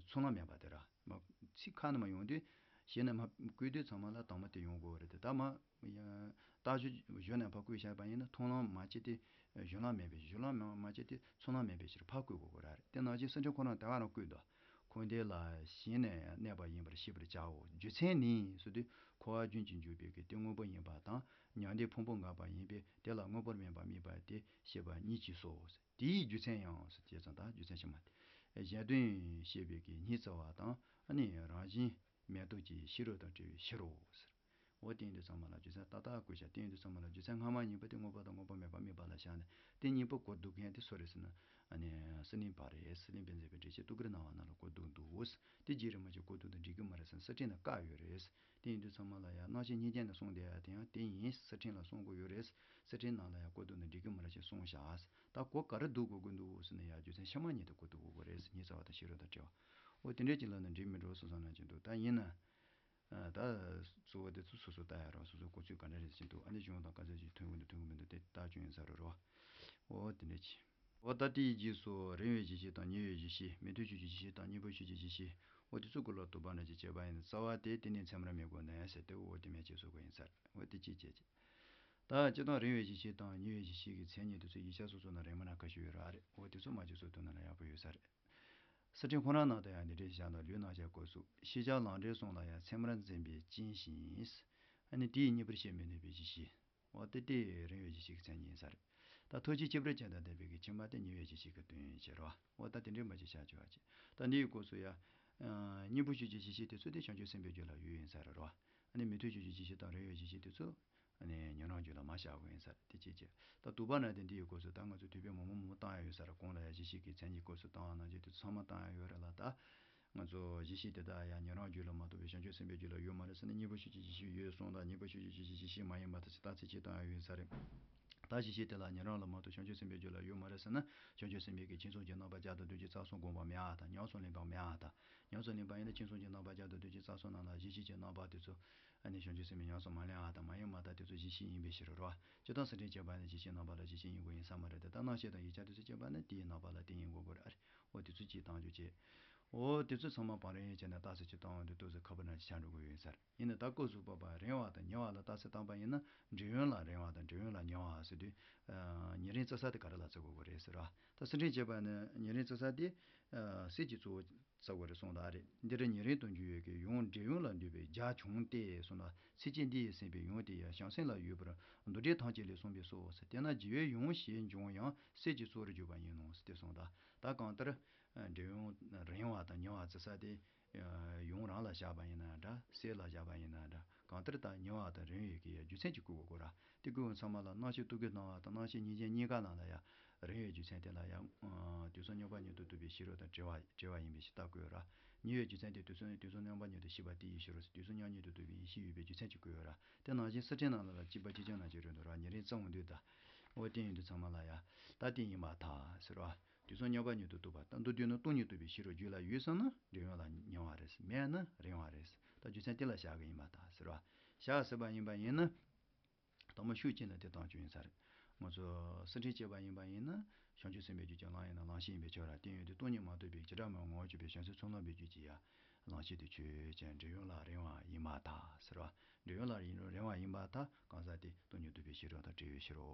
ཚུར་ལམ་མེད་པ་དེ་ར། མ་ཚིག་ཁ་ནས་མ་ཡོང་དུས་གཞི་ནས་མ་བཀོད་དུས་ཚང་མ་ལ་དང་པོ་དེ་ཡོང་དགོས་རེད་དེ། ད་མ་ཡང་རྟགས་གཞི་གཞུང་ནས་ཕར་བཀོད་བཞག་པ་ཡིན་ན་མཐོང་ལམ་མ་བྱས་ཏེ་གཞུང་ལམ་མེད་པའི་གཞུང་ལམ་མ་བྱས་ཏེ་ཚུར་ལམ་མེད་པའི་ཕྱིར་ཕར་བཀོད་དགོས་དགོས་ར་རེད། དེ་ནང་བཞིན་སི་ཁྲོན་ཁོ་རང་དེ་ག་རང་བཀོད་འདུག་འཁོར་འདས་ལ་གཞི་ནས་གནས་པ་ཡིན་པར་ཤེས་པར་བྱའོ། རྒྱུ་མཚན་ནི་ཟེར་དུས་འཁོར་བ་རྒྱུན་གྱི་འཇུག་པའི་གི་དེ་དངོས་པོ་ཡིན་པ་དང་མྱང་འདས་ཕུང་པོ་འགགས་པ་ཡིན་པས་དེ་ལ་དངོས་པོར་དམིགས་པ་དམིགས་པ་དེ་ཤེས་པ་ཉིད་ཀྱིས་སོ། དེའི་རྒྱུ་མཚན་ཡང་ཟེར་བྱས་ཙང་ད་རྒྱུ་མཚན་ཕྱི་མ་སྟེ། གཞན་དོན་ཤེས་པའི་གི་སྙིང་བརྩེ་བ་དང་ཨ་ནི་རང་བཞིན་མེད་རྟོགས་ཀྱི་ཤེས་རབ་དང་བྲལ་བའི་ཕྱིར་རོ་ཟེར། འོ་དེ་ཡིན་དུས་ཚང་མ་ལ་རྒྱུ་མཚན་ཏག་ཏག་བཀོད་བཞག་དེ་ཡིན་དུས་ཚང་མ་ལ་རྒྱུ་མཚན་སྔ་མ་གཉིས་པོ་དེ་དངོས་པོ་དང་དངོས་པོ་མེད་པ་དམིགས་པ་ལ་བཞག་ནས་དེ་གཉིས་པོ་གོ་བསྡུར་མཁན་དེ་སུ་རེད་ཟེར་ན། ཨ་ནི་སི་ལིང་པ་རེད། སི་ལིང་པཎ་ཟེར་བའི་འགྲེལ་བཤད་ཏུ་ཀིར་སྣང་བ་རྣམས་ལ་གོ་བསྡུར་འདུག་དེ་རྗེ་རིན་པོ་ཆེ་གོ་བསྡུར་དང་འགྲིག་གི་མ་རེད་ཟེར་ན་སི་ཁྲོན་ནས་བཀག་ཡོད་རེད། དེ་ཡིན་དུས་ཚང་མ་ལ་ཡང་རྣམ་བཤད་སྙིང་བརྒྱན་ནས་གསུངས་བསྡད་ཡ་དེ་ཡང་དེ་ཡིན། སི་ཁྲོན་ལ་གསུང་དགོས་ཡོད་རེད། སི་ཁྲོན་ནང་ལ་ཡང་བཀོད་འདུག་ནས་འགྲིག་གི་མ་རེད་ཅེས་གསུངས་བཞག་ད་གོ་ག་རེ་བསྡུར་དགོས་ཀྱི་འདུག་ཟེར་ན་ཡང་རྒྱུ་མཚན་ཕྱི་མ་གཉིས་དེ་གོ་བསྡུར་དགོས་ཀྱི་རེད་ཟེར། སྙིང་བརྩེ་བ་དང་ཤེས་རབ་དང་བྲལ་བ། འོ་དེ་འདྲས་ཅིག་ལ་ནི་འགྲིག་མི་འགྲོ་བསམ་བསམ་ན་ཅིག་འདུག་ད་ཡིན་ན། ད་གཙོ་བོ་དེ་ཚོ་སོ་སོ་ལྟ་ཡ་རོགས། སོ་སོའི་གོ་ཚུལ་ག་འདྲ་རེད་ཅིག་འདུག་ཨ་ནི་གཞུང་དང་ག་ཚོད་ཅིག་མཐུན་གི་འདུག་མཐུན་གི་མི་འདུག་དེ་ལྟ་རྒྱུ་ཡིན་ས་རེད་རོ། འོ་དེ་འདྲས་ཅིག་འོ་ད་དེའི་རྗེས་སུ་རིང་བའི་གཞི་ཤེས་དང་ཉེ་བའི་གཞི་ཤེས། མི་མཐུན་ཕྱོགས་ཀྱི་གཞི་ཤེས་དང་གཉེན་པོའི་ཕྱོགས་ཀྱི་གཞི་ཤེས། འོ་དེ་ཚོ་སྐོར་ལ་དོགས་པ་འདྲ་ཅིག་བྱས་པ་ཡིན་ན་རྩ་བ་དེ་དེ་ནི་ཚད་མར་མི་དགོས་ནས་ཟེར་ཏེ་འོ་དེ་མེད་ཅེས་བཟོ་དགོས་ཡིན་ས་རེད། འོ་དེ་གཅིག་བྱས་ཅིག་ད་སྤྱིར་བཏང་རིང་བའི་གཞི་ཤེས་དང་ཉེ་བའི་གཞི་ཤེས་ཀྱི་མཚན་ཉིད་དེ་ཚོ་ཡིག་ཆ་སོ་སོ་ན་རིང་མིན་ན་ཁ་ཤས་ཡོད་ར་རེད། འོ་དེ་ཚོ་མ་ཅིག་བཟོ་ཐུབ་ན་ལ་ཡག་པོ་ཡོད་ས་རེད། སི་ཁྲོན་ཁོ་རང་ནང་དུ་ཡང་འདི་འདྲའི་བཞག་ན་ལུས་རྣམ་གཞག་སྐབས་སུ་ཤེས་བྱ་ལམ་འབྲས་གསུམ་ལ་ཡང་ཚད་མར་འཛིན་པའི་རྐྱེན་བཞིན། ཨ་ནི་དེའི་གཉེན་པོར་བཤད་མི་ནུས་པའི་གཞི་ཤེས། འོ་དེ་དེ་རིང་བའི་གཞི་ཤེས་ཀྱི་མཚན་ཉིད་ཡིན་ས་རེད། ད་ཐོགས་བཅས་ཁྱད་པར་ཅན་དང་ལྡན་པའི་གི་ཕྱི་མ་དེ་ཉེ་བའི་གཞི་ཤེས་ཀྱི་དོན་ཡིན་ཕྱིར་རོ། འོ་ད་དེ་འདྲའི་མ་ཅིག་བྱ་ཆོག་པ་ཅིག་ད་འདིའི་སྐབས་སུ་ཡང་། གཉེན་པོའི་ཕྱོགས་ཀྱི་གཞི་ཤེས་དེ་ཚོ་དེ་བྱང་ཆུབ་སེམས་དཔའི་རྒྱུད་ལ་ཡོད་ཡིན་ས་རེད་རོ། ཨ་ནི་མི་མཐུན་ཕྱོགས་ཀྱི་གཞི་ཤེས་དང་རིང་བའི་གཞི་ཤེས་དེ་ཚོ། ཨ་ནི་ཉན་རང་རྒྱུད་ལ་མ་བཞག་གི་ཡིན་ས་རེད་དེ་ཅིག་བྱས། ད་དུ་བ་ན་དེ་འདིའི་སྐབས་སུ་ད་ང་ཚོ་དུས་པས་མང་པོ་མང་པོ་བཏང་ཡ་ཡོད་ས་རེད། གོང་ལ་ཡང་གཞི་ཤེས་ཀྱི་མཚན་ཉིད་སྐབས་སུ་བཏང་བ་ནང་བཞིན་དེ་ཚོ་ཚང་མ་བཏང་ཡ་ཡོད་རེད་ལ་ད། ང་ཚོ་གཞི་ཤེས་དེ་དག་ཡང་ཉན་རང་རྒྱུད་ལ་མ་གཏོགས་པའི་བྱང་ཆུབ་སེམས་དཔའི་རྒྱུད་ལ་ཡོད་མ་རེད་ཟེར་ན་གཉེན་པོའི་ཕྱོགས་ཀྱི་གཞི་ཤེས་ཡོད་གསུངས་དང་གཉེན་པོའི་ཕྱོགས་ཀྱི་གཞི་ཤེས་གཞི་ཤེས་མ་ཡིན་པ་དེ་ཚོ་རྟགས་གསལ་གཅིག་བཏང་ཡ་ཡོད་ས་རེད། ད་གཞི་ཤེས་དེ་ལ་ཉན་རང་ལ་མ་གཏོགས་བྱང་ཆུབ་སེམས་དཔའི་རྒྱུད་ལ་ཡོད་མ་རེད་ཟེར་ན་བྱང་ཆུབ་སེམས་དཔའི་གི་ཁྱིམ་སོང་གི་རྣམ་པ་བརྒྱ་དང་བདུན་ཅུ་རྩ་གསུམ་བསྒོམ་པ་མེད་ཨ་དང་ཉམས་སུ་ལེན་པ་མེད་ཨ་དང་། ཉམས་སུ་ལེན་པ་ཡིན་ན་ཁྱིམ་སོང་གི་རྣམ་པ་བརྒྱ་དང་བདུན་ཅུ་རྩ་གསུམ་རྣམས་ལ་གཞི་ཤེས་ཀྱི་རྣམ་པ་དེ་ཚོ་ཨ་ནི་བྱང་ཆུབ་སེམས་དཔའི་ཉམས་སུ་མ་ལེན་ཨ་དང་མ་ཡིན་མ་དང་དེ་ཚོ་གཞི་ཤེས་ཡིན་པའི་ཕྱིར་རོ། སྤྱིར་བཏང་སེམས་ཁྲལ་བྱས་པ་ནི་གཞི་ཤེས་རྣམ་པ་ལ་གཞི་ཤེས་ཡིན་དགོས་ཡིན་ས་མ་རེད་དེ་ད་རྣམ་བཤད་དང་ཡིག་ཆ་དེ་ཚོ་བྱས་པ་ནི་དེའི་རྣམ་པ་ལ་དེ་ཡིན་དགོས་དགོས་རེད་ཨ་རེད། འོ་དེ་ཚོ་གཅིག་བཏང་རྒྱུ་བྱས། འོ་དེ་ཚོ་ཚང་མ་བང་རིམ་བྱས་ནས་རྟགས་གསལ་གཅིག་བཏང་བ་འདི་ཏོག་ཙམ་ཁག་པོ་འདྲ་ཅིག་ཆགས་འགྲོ་གི་ཡོད་ས་རེད། ཡིན་ན་ད་སྐབས་སུ་བབ་པ་རིང་བ་དང་ཉེ་བ་ལ་རྟགས་གསལ་བཏང་པ་ཡིན་ན་འབྲེལ་ཡོད་ལ་རིང་བ་དང་འབྲེལ་ཡོད་ལ་ཉེ་བ་ཟེར་དུས། ཉེ་རིང་བརྩི་ས་དེ་ག་རེ་ལ་བརྩི་དགོས་ཀྱི་རེད་ཟེར་བ། ད་སེམས་ཁྲལ་བྱས་པ་ནི་ཉེ་རིང་བརྩི་ས་དེ། གསེར་གྱི་གཙོ་བོ་བརྩི་དགོས་རེད་གསུངས་དག་རེད། འདིར་ཉེ་རིང་དུ་འགྱུར་བའི་གི་ཡང་འབྲེལ་ཡོད་ལ་འདུས་པའི་རྒྱ་ཆུང་སྟེ་གསུངས་ལ་ཚིགས་བཅད་འདི་ཡིས་ཟིན་པའི་ཡང་དེ་ཡང་བྱང་སེམས་ལ་ཡོད་པར་མདོ་སྡེ་ཐམས་ཅད་ལས་གསུངས་པས་སོ་ཟེར། དེས་ན་རྒྱུ་བའི་ཡང་ཞེས་འབྱུང་ཡང་གསེར་གྱི་གཙོ་བོར་གྱུར་པ་ཡིན་ནོ་ཟེར་ཏེ་གསུངས་དག་ད་གང་ལྟར། འབྲེལ་ཡོད་རིང་བ་དང་ཉེ་བ་བརྩི་ས་དེ། ཡང་རང་ལ་བཞག་པ་ཡིན་ན་འདྲ། གསེར་ལ་བཞག་པ་ཡིན་ན་འདྲ། གང་ལྟར་ད་ཉེ་བ་དང་རིང་བའི་གི་ཡ་རྒྱུ་མཚན་གཅིག་བཀོད་དགོས་ཀྱི་ར། དེ་བཀོད་པ་ཚང་མ་ལ་རྣམ་བཤད་ཏུ་ཀིར་སྣང་བ་དང་རྣམ་བཤད་སྙིང་བརྒྱན་གཉིས་ཀ་ནང་ལ་ཡ། རིང་བའི་རྒྱུ་མཚན་དེ་ལ་ཡ། དུས་གསུམ་མཉམ་པ་ཉིད་དུ་རྟོགས་པའི་ཤེས་རབ་དང་བྲལ་བ་བྲལ་བ་ཡིན་པའི་ཕྱིར་རྟགས་བཀོད་ར། ཉེ་བའི་རྒྱུ་མཚན་དེ་དུས་གསུམ་དུས་གསུམ་མཉམ་པ་ཉིད་དུ་ཤེས་པ་དེ་ཡི་ཤེས་རབ་དུས་གསུམ་མཉམ་ཉིད་དུ་རྟོགས་པའི་ཡེ་ཤེས་ཡོད་པའི་རྒྱུ་མཚན་གཅིག་བཀོད་ར། དེ་ནང་བཞིན་སེམས་ཁྲལ་ནང་ལ་ལ་གཅིག་པ་གཅིག་རྐྱང་ནང་བཞིན་རེད་འདུག་ར། ཉེ་རིང་བརྩི་འོང་དུས་ད། འོ་དེ་ཡིན་དུས་ཚང་མ་ལ་ཡ། ད་དེ་ཡིན་པར་ཐལ་ཟེར་བ། དུས་གསུམ་མཉམ་པ་ཉིད་དུ་རྟོགས་པ་ད་མདོར་བསྡུས་ན་སྟོང་ཉིད་རྟོགས་པའི་ཤེས་རབ་རྒྱུད་ལ་ཡོད་ཙང་ན་འབྲེལ་ཡོད་ལ་ཉེ་བ་རེད། མེད་ན་རིང་བ་རེད། ད་རྒྱུ་མཚན་དེ་ལ་བཞག་གི་ཡིན་པར་ཐལ་ཟེར་བ། བཞག་ཟེར་བ་ཡིན་པ་ཡིན་ན། དང་པོ་ཤུགས་ཅན་ལ་དེ་བཏང་རྒྱུ་ཡིན་ས་རེད། ང་ཚོ་སེམས་ཁྲལ་བྱས་པ་ཡིན་པ་ཡིན་ན། བྱང་ཆུབ་སེམས་དཔའི་རྒྱུད་ཀྱི་ལམ་ཡིན་ན་ལམ་ཤེས་ཡིན་པའི་ཕྱིར་ར། དེ་ཡོད་དུས་སྟོང་ཉིད་མ་རྟོགས་པའི་བྱེ་བྲག་མའི་ངོ་བོ་གཅིག་པའི་བྱང་སེམས་ཚུལ་ཁྲིམས་ལ་འབད་རྒྱུ་གྱི་ཡ། ལམ་ཤེས་དེ་ཆོས་ཅན། འབྲེལ་ཡོད་ལ་རིང་བ་ཡིན་པར་ཐལ་ཟེར་བ། འབྲེལ་ཡོད་ལ་རིང་རིང་བ་ཡིན་པར་ཐལ། གང་ཟག་དེ་སྟོང་ཉིད་རྟོགས་པའི་ཤེས་རབ་དང་བྲལ་བའི་ཕྱིར་རོ།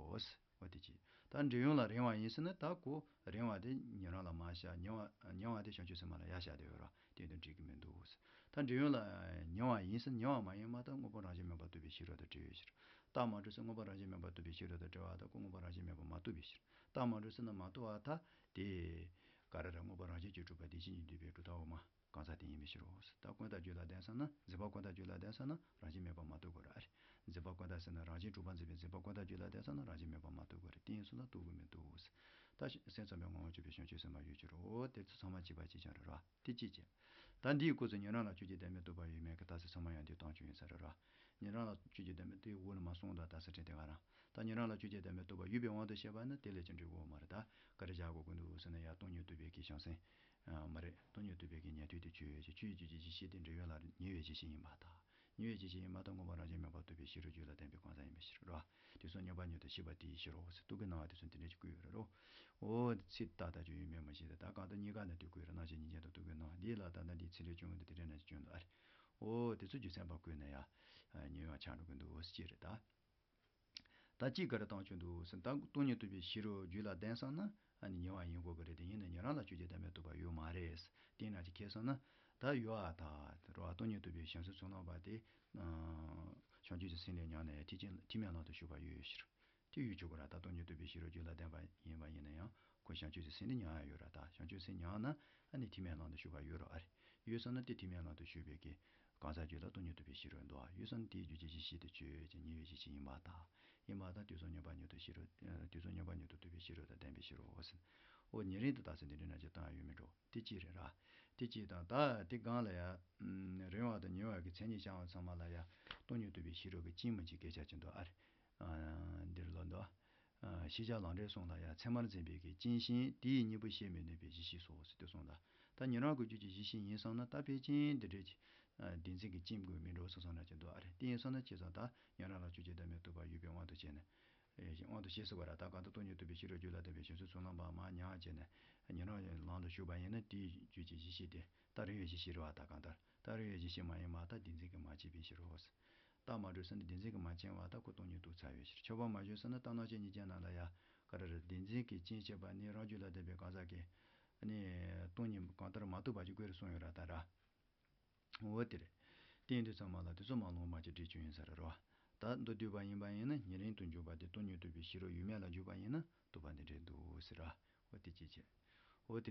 འོ་དེ་གཅིག་ད་འབྲེལ་ཡོད་ལ་རིང་བ་ཡིན་ཟེར་ན་ད་གོ། རིང་བ་དེ་ཉན་རང་ལ་མ་བཞག་ཉེ་བ་ཉེ་བ་དེ་བྱང་ཆུབ་སེམས་དཔའ་ལ་ཡ་བཞག་བསྡད་ཡོད་ར། དེ་དང་འགྲིག་གི་མི་འདུག་ད་འབྲེལ་ཡོད་ལ་ཉེ་བ་ཡིན་ཟེར་ན་ཉེ་བ་མ་ཡིན་པར་ཐལ། དངོས་པོ་རང་བཞིན་མེད་པར་རྟོགས་པའི་ཤེས་རབ་དང་བྲལ་བའི་ཕྱིར། རྟགས་མ་གྲུབ་ཟེར་དངོས་པོ་རང་བཞིན་མེད་པར་རྟོགས་པའི་ཤེས་རབ་དང་བྲལ་བ་དང་ཁོ་དངོས་པོ་རང་བཞིན་མེད་པར་མ་རྟོགས་པའི་ཕྱིར། རྟགས་མ་གྲུབ་ཟེར་ན་མ་རྟོགས་པར་ཐལ། དེ། ག་རེ་རེད། མངོན་པ་རང་བཞིན་གྱིས་གྲུབ་པ་དེ་བཞིན་གྱིས་འདུས་པའི་གྲུབ་མཐའ་འོག་མ་གང་ཟག་དེ་ཡིན་པའི་ཕྱིར་རོ། ད་ཀུན་བཏགས་རྒྱུད་ལ་ལྡན་སོང་ན། འཛིན་པ་ཀུན་བཏགས་རྒྱུད་ལ་ལྡན་སོང་ན་རང་བཞིན་མེད་པར་མ་ལྟོས་དགོས་ར། ཨ་རེ། འཛིན་པ་ཀུན་བཏགས་ཟེར་ན་རང་བཞིན་གྲུབ་པ་འཛིན་པའི་འཛིན་པ་ཀུན་བཏགས་རྒྱུད་ལ་ལྡན་སོང་ན་རང་བཞིན་མེད་པར་མ་ལྟོས་དགོས་ར། དེ་ཡིན་སོང་ན་ལྟོས་དགོས་མི་འདུག། ད་སེམས་ཙམ་པའི་ངོ་བོ་གཅིག་པའི་བྱང་ཆུབ་སེམས་དཔའ་ཡོད་ཕྱིར་རོ། དེ་ཚོ་ཚང་མ་གཅིག་པ་གཅིག་རྐྱང་རེད་ར། དེ་གཅིག་བྱས། ད་འདིའི་སྐབས་སུ་ཉན་རང་ལ་ཆོས་ཀྱི་བདག་མེད་རྟོགས་པ་ཡོད་མེད་ཀྱི་རྟགས་གསལ་ཚང་མ་ཡང་འདིར་བཏང་ཆོག་ཡིན་ས་རེད་ར། ཉན་རང་ལ་ཆོས་ཀྱི་བདག་མེད་རྟོགས། འོག་ལ་མ་གསུངས་དང་རྟགས་གསལ་ཕྲན་དེ་ག་རང་། ད་ཉན་རང་ལ་ཆོས་ཀྱི་བདག་མེད་རྟོགས་པ་ཡོད་པའི་དབང་དུ་བྱས་པ་ན་དེ་ལས་ཀྱང་འགྲིག་གོ་མ་རེད། ད་ག་རེ་བཞག་དགོས་ཀྱི་འདུག་ཟེར་ན། ཡང་སྟོང་ཉིད་རྟོགས་པའི་གི་བྱང་སེམས། ཨ་མ་རེད། སྟོང་ཉིད་རྟོགས་པའི་གི་ཉན་ཐོས་དེ་ཆོས་ཅན། ཆོས་ཀྱི་རྒྱུད་ཀྱི་གཞི་ཤེས་དེ་འབྲེལ་ཡོད་ལ་ཉེ་བའི་གཞི་ཤེས་ཡིན་པ་དང་། ཉེ་བའི་གཞི་ཤེས་ཡིན་པ་དང་མངོན་པ་རང་བཞིན་མེད་པར་རྟོགས་པའི་ཕྱི་རོལ་རྒྱུད་ལ་ལྡན་པའི་གང་ཟག་ཡིན་པའི་ཕྱིར་རོ། དེ་ཚོ་མངོན་པ་མྱུར་དུ་ཤེས་པ་དེའི་ཕྱིར་རོ་ཟེར། རྟོག་གེའི་སྣང་བ་དེ་ཚོ་འདི་འདྲ་ཞིག་བཀོད་ཡོད་རེད་རོ། འོ་ཚིག་ཏག་ཏག་ཅིག་ཡོད་མེད་མ་ཤེས་ཏེ། ད་གང་ལྟར་གཉིས་ཀ་ནི་དེ་བཀོད་རེད། སྣང་ཞེན་གཉིས་ཀྱང་དང་རྟོག་གེའི་སྣང་བ་འདི་ལ་ད་ལྟ་འདིའི་ཚིག་འགྲེལ་བྱུང་འདི་དེ་འདྲ་ན་ཞིག་བྱུང་འདུག། ཨ་རེ། འོ་དེ་ཚོ་རྒྱུ་མཚན་པ་བཀོད་ན་ཡང་ཉེ་བ་ཆགས་འགྲོ་གི་འདུག་ཟེར་གྱི་རེད་ད། ད་གཅིག་ག་རེ་བཏང་ཆོག་འདུག་ཟེར་ན། ད་སྟོང་ཉིད་རྟོགས་པའི་ཕྱི་རོལ་རྒྱུད་ལ་ལྡན་སོང་ན་ཨ་ནི་ཉེ་བ་ཡིན་དགོས་ཀྱི་རེད། དེ་ཡིན་ན་ཉན་རང་ལ་ཆོས་ཀྱི་བདག་མེད་རྟོགས་པ་ཡོད་མ་རེད། དེ་ན་ཅིག་ཁེལ་སོང་ན་ད་ཡོད་ཨ། ད་རོ། སྟོང་ཉིད་རྟོགས་པའི་བྱང་སེམས་ཚོགས་ལམ་པ་དེ་བྱང་ཆུབ་ཀྱི་སེམས་ལས་ཉམས་ན་ཡང་ཐེག་ཆེན་ཐེག་དམན་ལམ་དུ་ཞུགས་པ་ཡོད་ཕྱིར། དེ་ཡོད་ཆོག་གི་ར། ད་སྟོང་ཉིད་རྟོགས་པའི་ཕྱི་རོལ་རྒྱུད་ལ་ལྡན་པ་ཡིན་པ་ཡིན་ན་ཡང་ཁོ་བྱང་ཆུབ་ཀྱི་སེམས་དེ་ཉམས་ཡ་ཡོད་ར། ད་བྱང་ཆུབ་སེམས་ཉམས་ན་ཨ་ནི་ཐེག་དམན་ལམ་དུ་ཞུགས་པ་ཡོད་ར། ཨ་རེ། ཡོད་སོང་ན་དེ་ཐེག་དམན་ལམ་དུ་ཞུགས་པའི་གི་གང་ཟག་རྒྱུད་ལ་སྟོང་ཉིད་རྟོགས་པའི་ཕྱི་རོལ་འདུག། ཨ་ཡོད་སོང་ན་དེའི་རྒྱུད་ཀྱི་གཞི་ཤེས་དེ་ཆོས་ཅན་ཉེ་བའི་གཞི་ཤེས་ཡིན་པ་དང་། ཡིན་པ་དང་དེ་ཚོ་མངོན་པ་མྱུར་དུ་ཤེས་རོ། དེ་ཚོ་མངོན་པ་མྱུར་དུ་རྟོགས་པའི་ཕྱི་རོལ་དང་ལྡན་པའི་ཕྱིར་རོ་ཟེར། འོ་ཉེ་རིང་དུ་རྟགས་གསལ་འདི་འདྲའི་ན་ཅིག་བཏང་ཡ་ཡོད་མི་འགྲོ། དེ་གཅིག་རེད་ར། དེ་གཅིག་དང་། ད་དེ་སྒང་ལ་ཡ། རིང་བ་དང་ཉེ་བ་གི་མཚན་ཉིད་སྦྱར་བ་ཚང་མ་ལ་ཡ། སྟོང་ཉིད་རྟོགས་པའི་ཕྱི་རོལ་གྱི་རྐྱེན་མ་གཅིག་སྐད་ཆ་ཅིག་འདུག། ཨ་རེ། འདིར་ལོ་འདུག། ཤེས་བྱ་ལམ་འབྲས་གསུམ་ལ་ཡ། མཚན་མར་འཛིན་པའི་གི་རྐྱེན་གཞན་དེའི་གཉེན་པོ་ཤེས་མི་ནུས་པའི་གཞི་ཤེས་སོ་ཟེར་དུས་གསུངས་ད། ད་ཉན་རང་གི་རྒྱུད་ཀྱི་གཞི་ཤེས་ཡིན་སོང་ན་ད་ཕལ་ཆེར་འདི་འདྲའི་བདེན་འཛིན་གྱི་རྐྱེན་དགོས་མི་འགྲོ་ཟེར་སོང་ན་ཅིག་འདུག། ཨ་རེ། དེ་ཡིན་སོང་ན་ཅི་ཙམ་ད་ཉན་རང་ལ་ཆོས་ཀྱི་བདག་མེད་རྟོགས་པ་ཡོད་པའི་དབང་དུ་བྱས་ནས། དབང་དུ་བྱས་ཟེར་བ་ར། ད་གང་ལྟར་སྟོང་ཉིད་རྟོགས་པའི་ཕྱི་རོལ་རྒྱུད་ལ་ལྡན་པའི་བྱང་སེམས་ཚོགས་ལམ་པ་མར་མྱངས་བྱས་ནས་ཉན་རང་ལམ་དུ་ཞུགས་པ་ཡིན་ན་དེའི་རྒྱུད་ཀྱི་གཞི་ཤེས་དེ་ད་རིང་བའི་གཞི་ཤེས་རེད་བ། ད་གང་ལྟར་ད་རིང་བའི་གཞི་ཤེས་མ་ཡིན་པ་ད་བདེན་འཛིན་གྱིས་མ་བཅིངས་པའི་ཕྱིར་རོ། རྟགས་མ་གྲུབ་ཟེར་ན་བདེན་འཛིན་གྱིས་མ་བཅིངས་པ་ད་ཁོ་སྟོང་ཉིད་རྟོགས་ཚར་བའི་ཕྱིར། ཆོག་པ་མ་ཞུས་ཟེར་ན་ད་སྣང་ཞེན་གཉིས་ཀྱི་ནང་ལ་ཡ་ག་རེ་རེད། བདེན་འཛིན་གྱིས་རྐྱེན་བྱས་པ་ནི་རང་རྒྱུད་ལ་ལྡན་པའི་གང་ཟག་གིས་ནི་སྟོང་ཉིད་གང་ལྟར་མ་རྟོགས་པ་ཅིག་དགོས་རེད་གསུངས་ཡོད་ར། ད་ར། འོ་དེ་རེད། དེ་ཡིན་དུས་ཚང་མ་ལ་དེ་ཚོ་མ་ལོང་མ་ཅིག་འགྲིག་བྱུང་ཡིན་ས་རེད་རོ། ད་མདོ་བསྡུས་པ་ཡིན་པ་ཡིན་ན་ཉེ་རིང་དུ་འཇུག་པ་དེ་སྟོང་ཉིད་རྟོགས་པའི་ཕྱི་རོལ་ཡོད་མེད་ལ་འཇུག་པ་ཡིན་ན་རྟོགས་པ་འདི་འདྲའི་འདུག་ཟེར་ར། འོ་དེ་ཅི་བྱེད། འོ་དེ།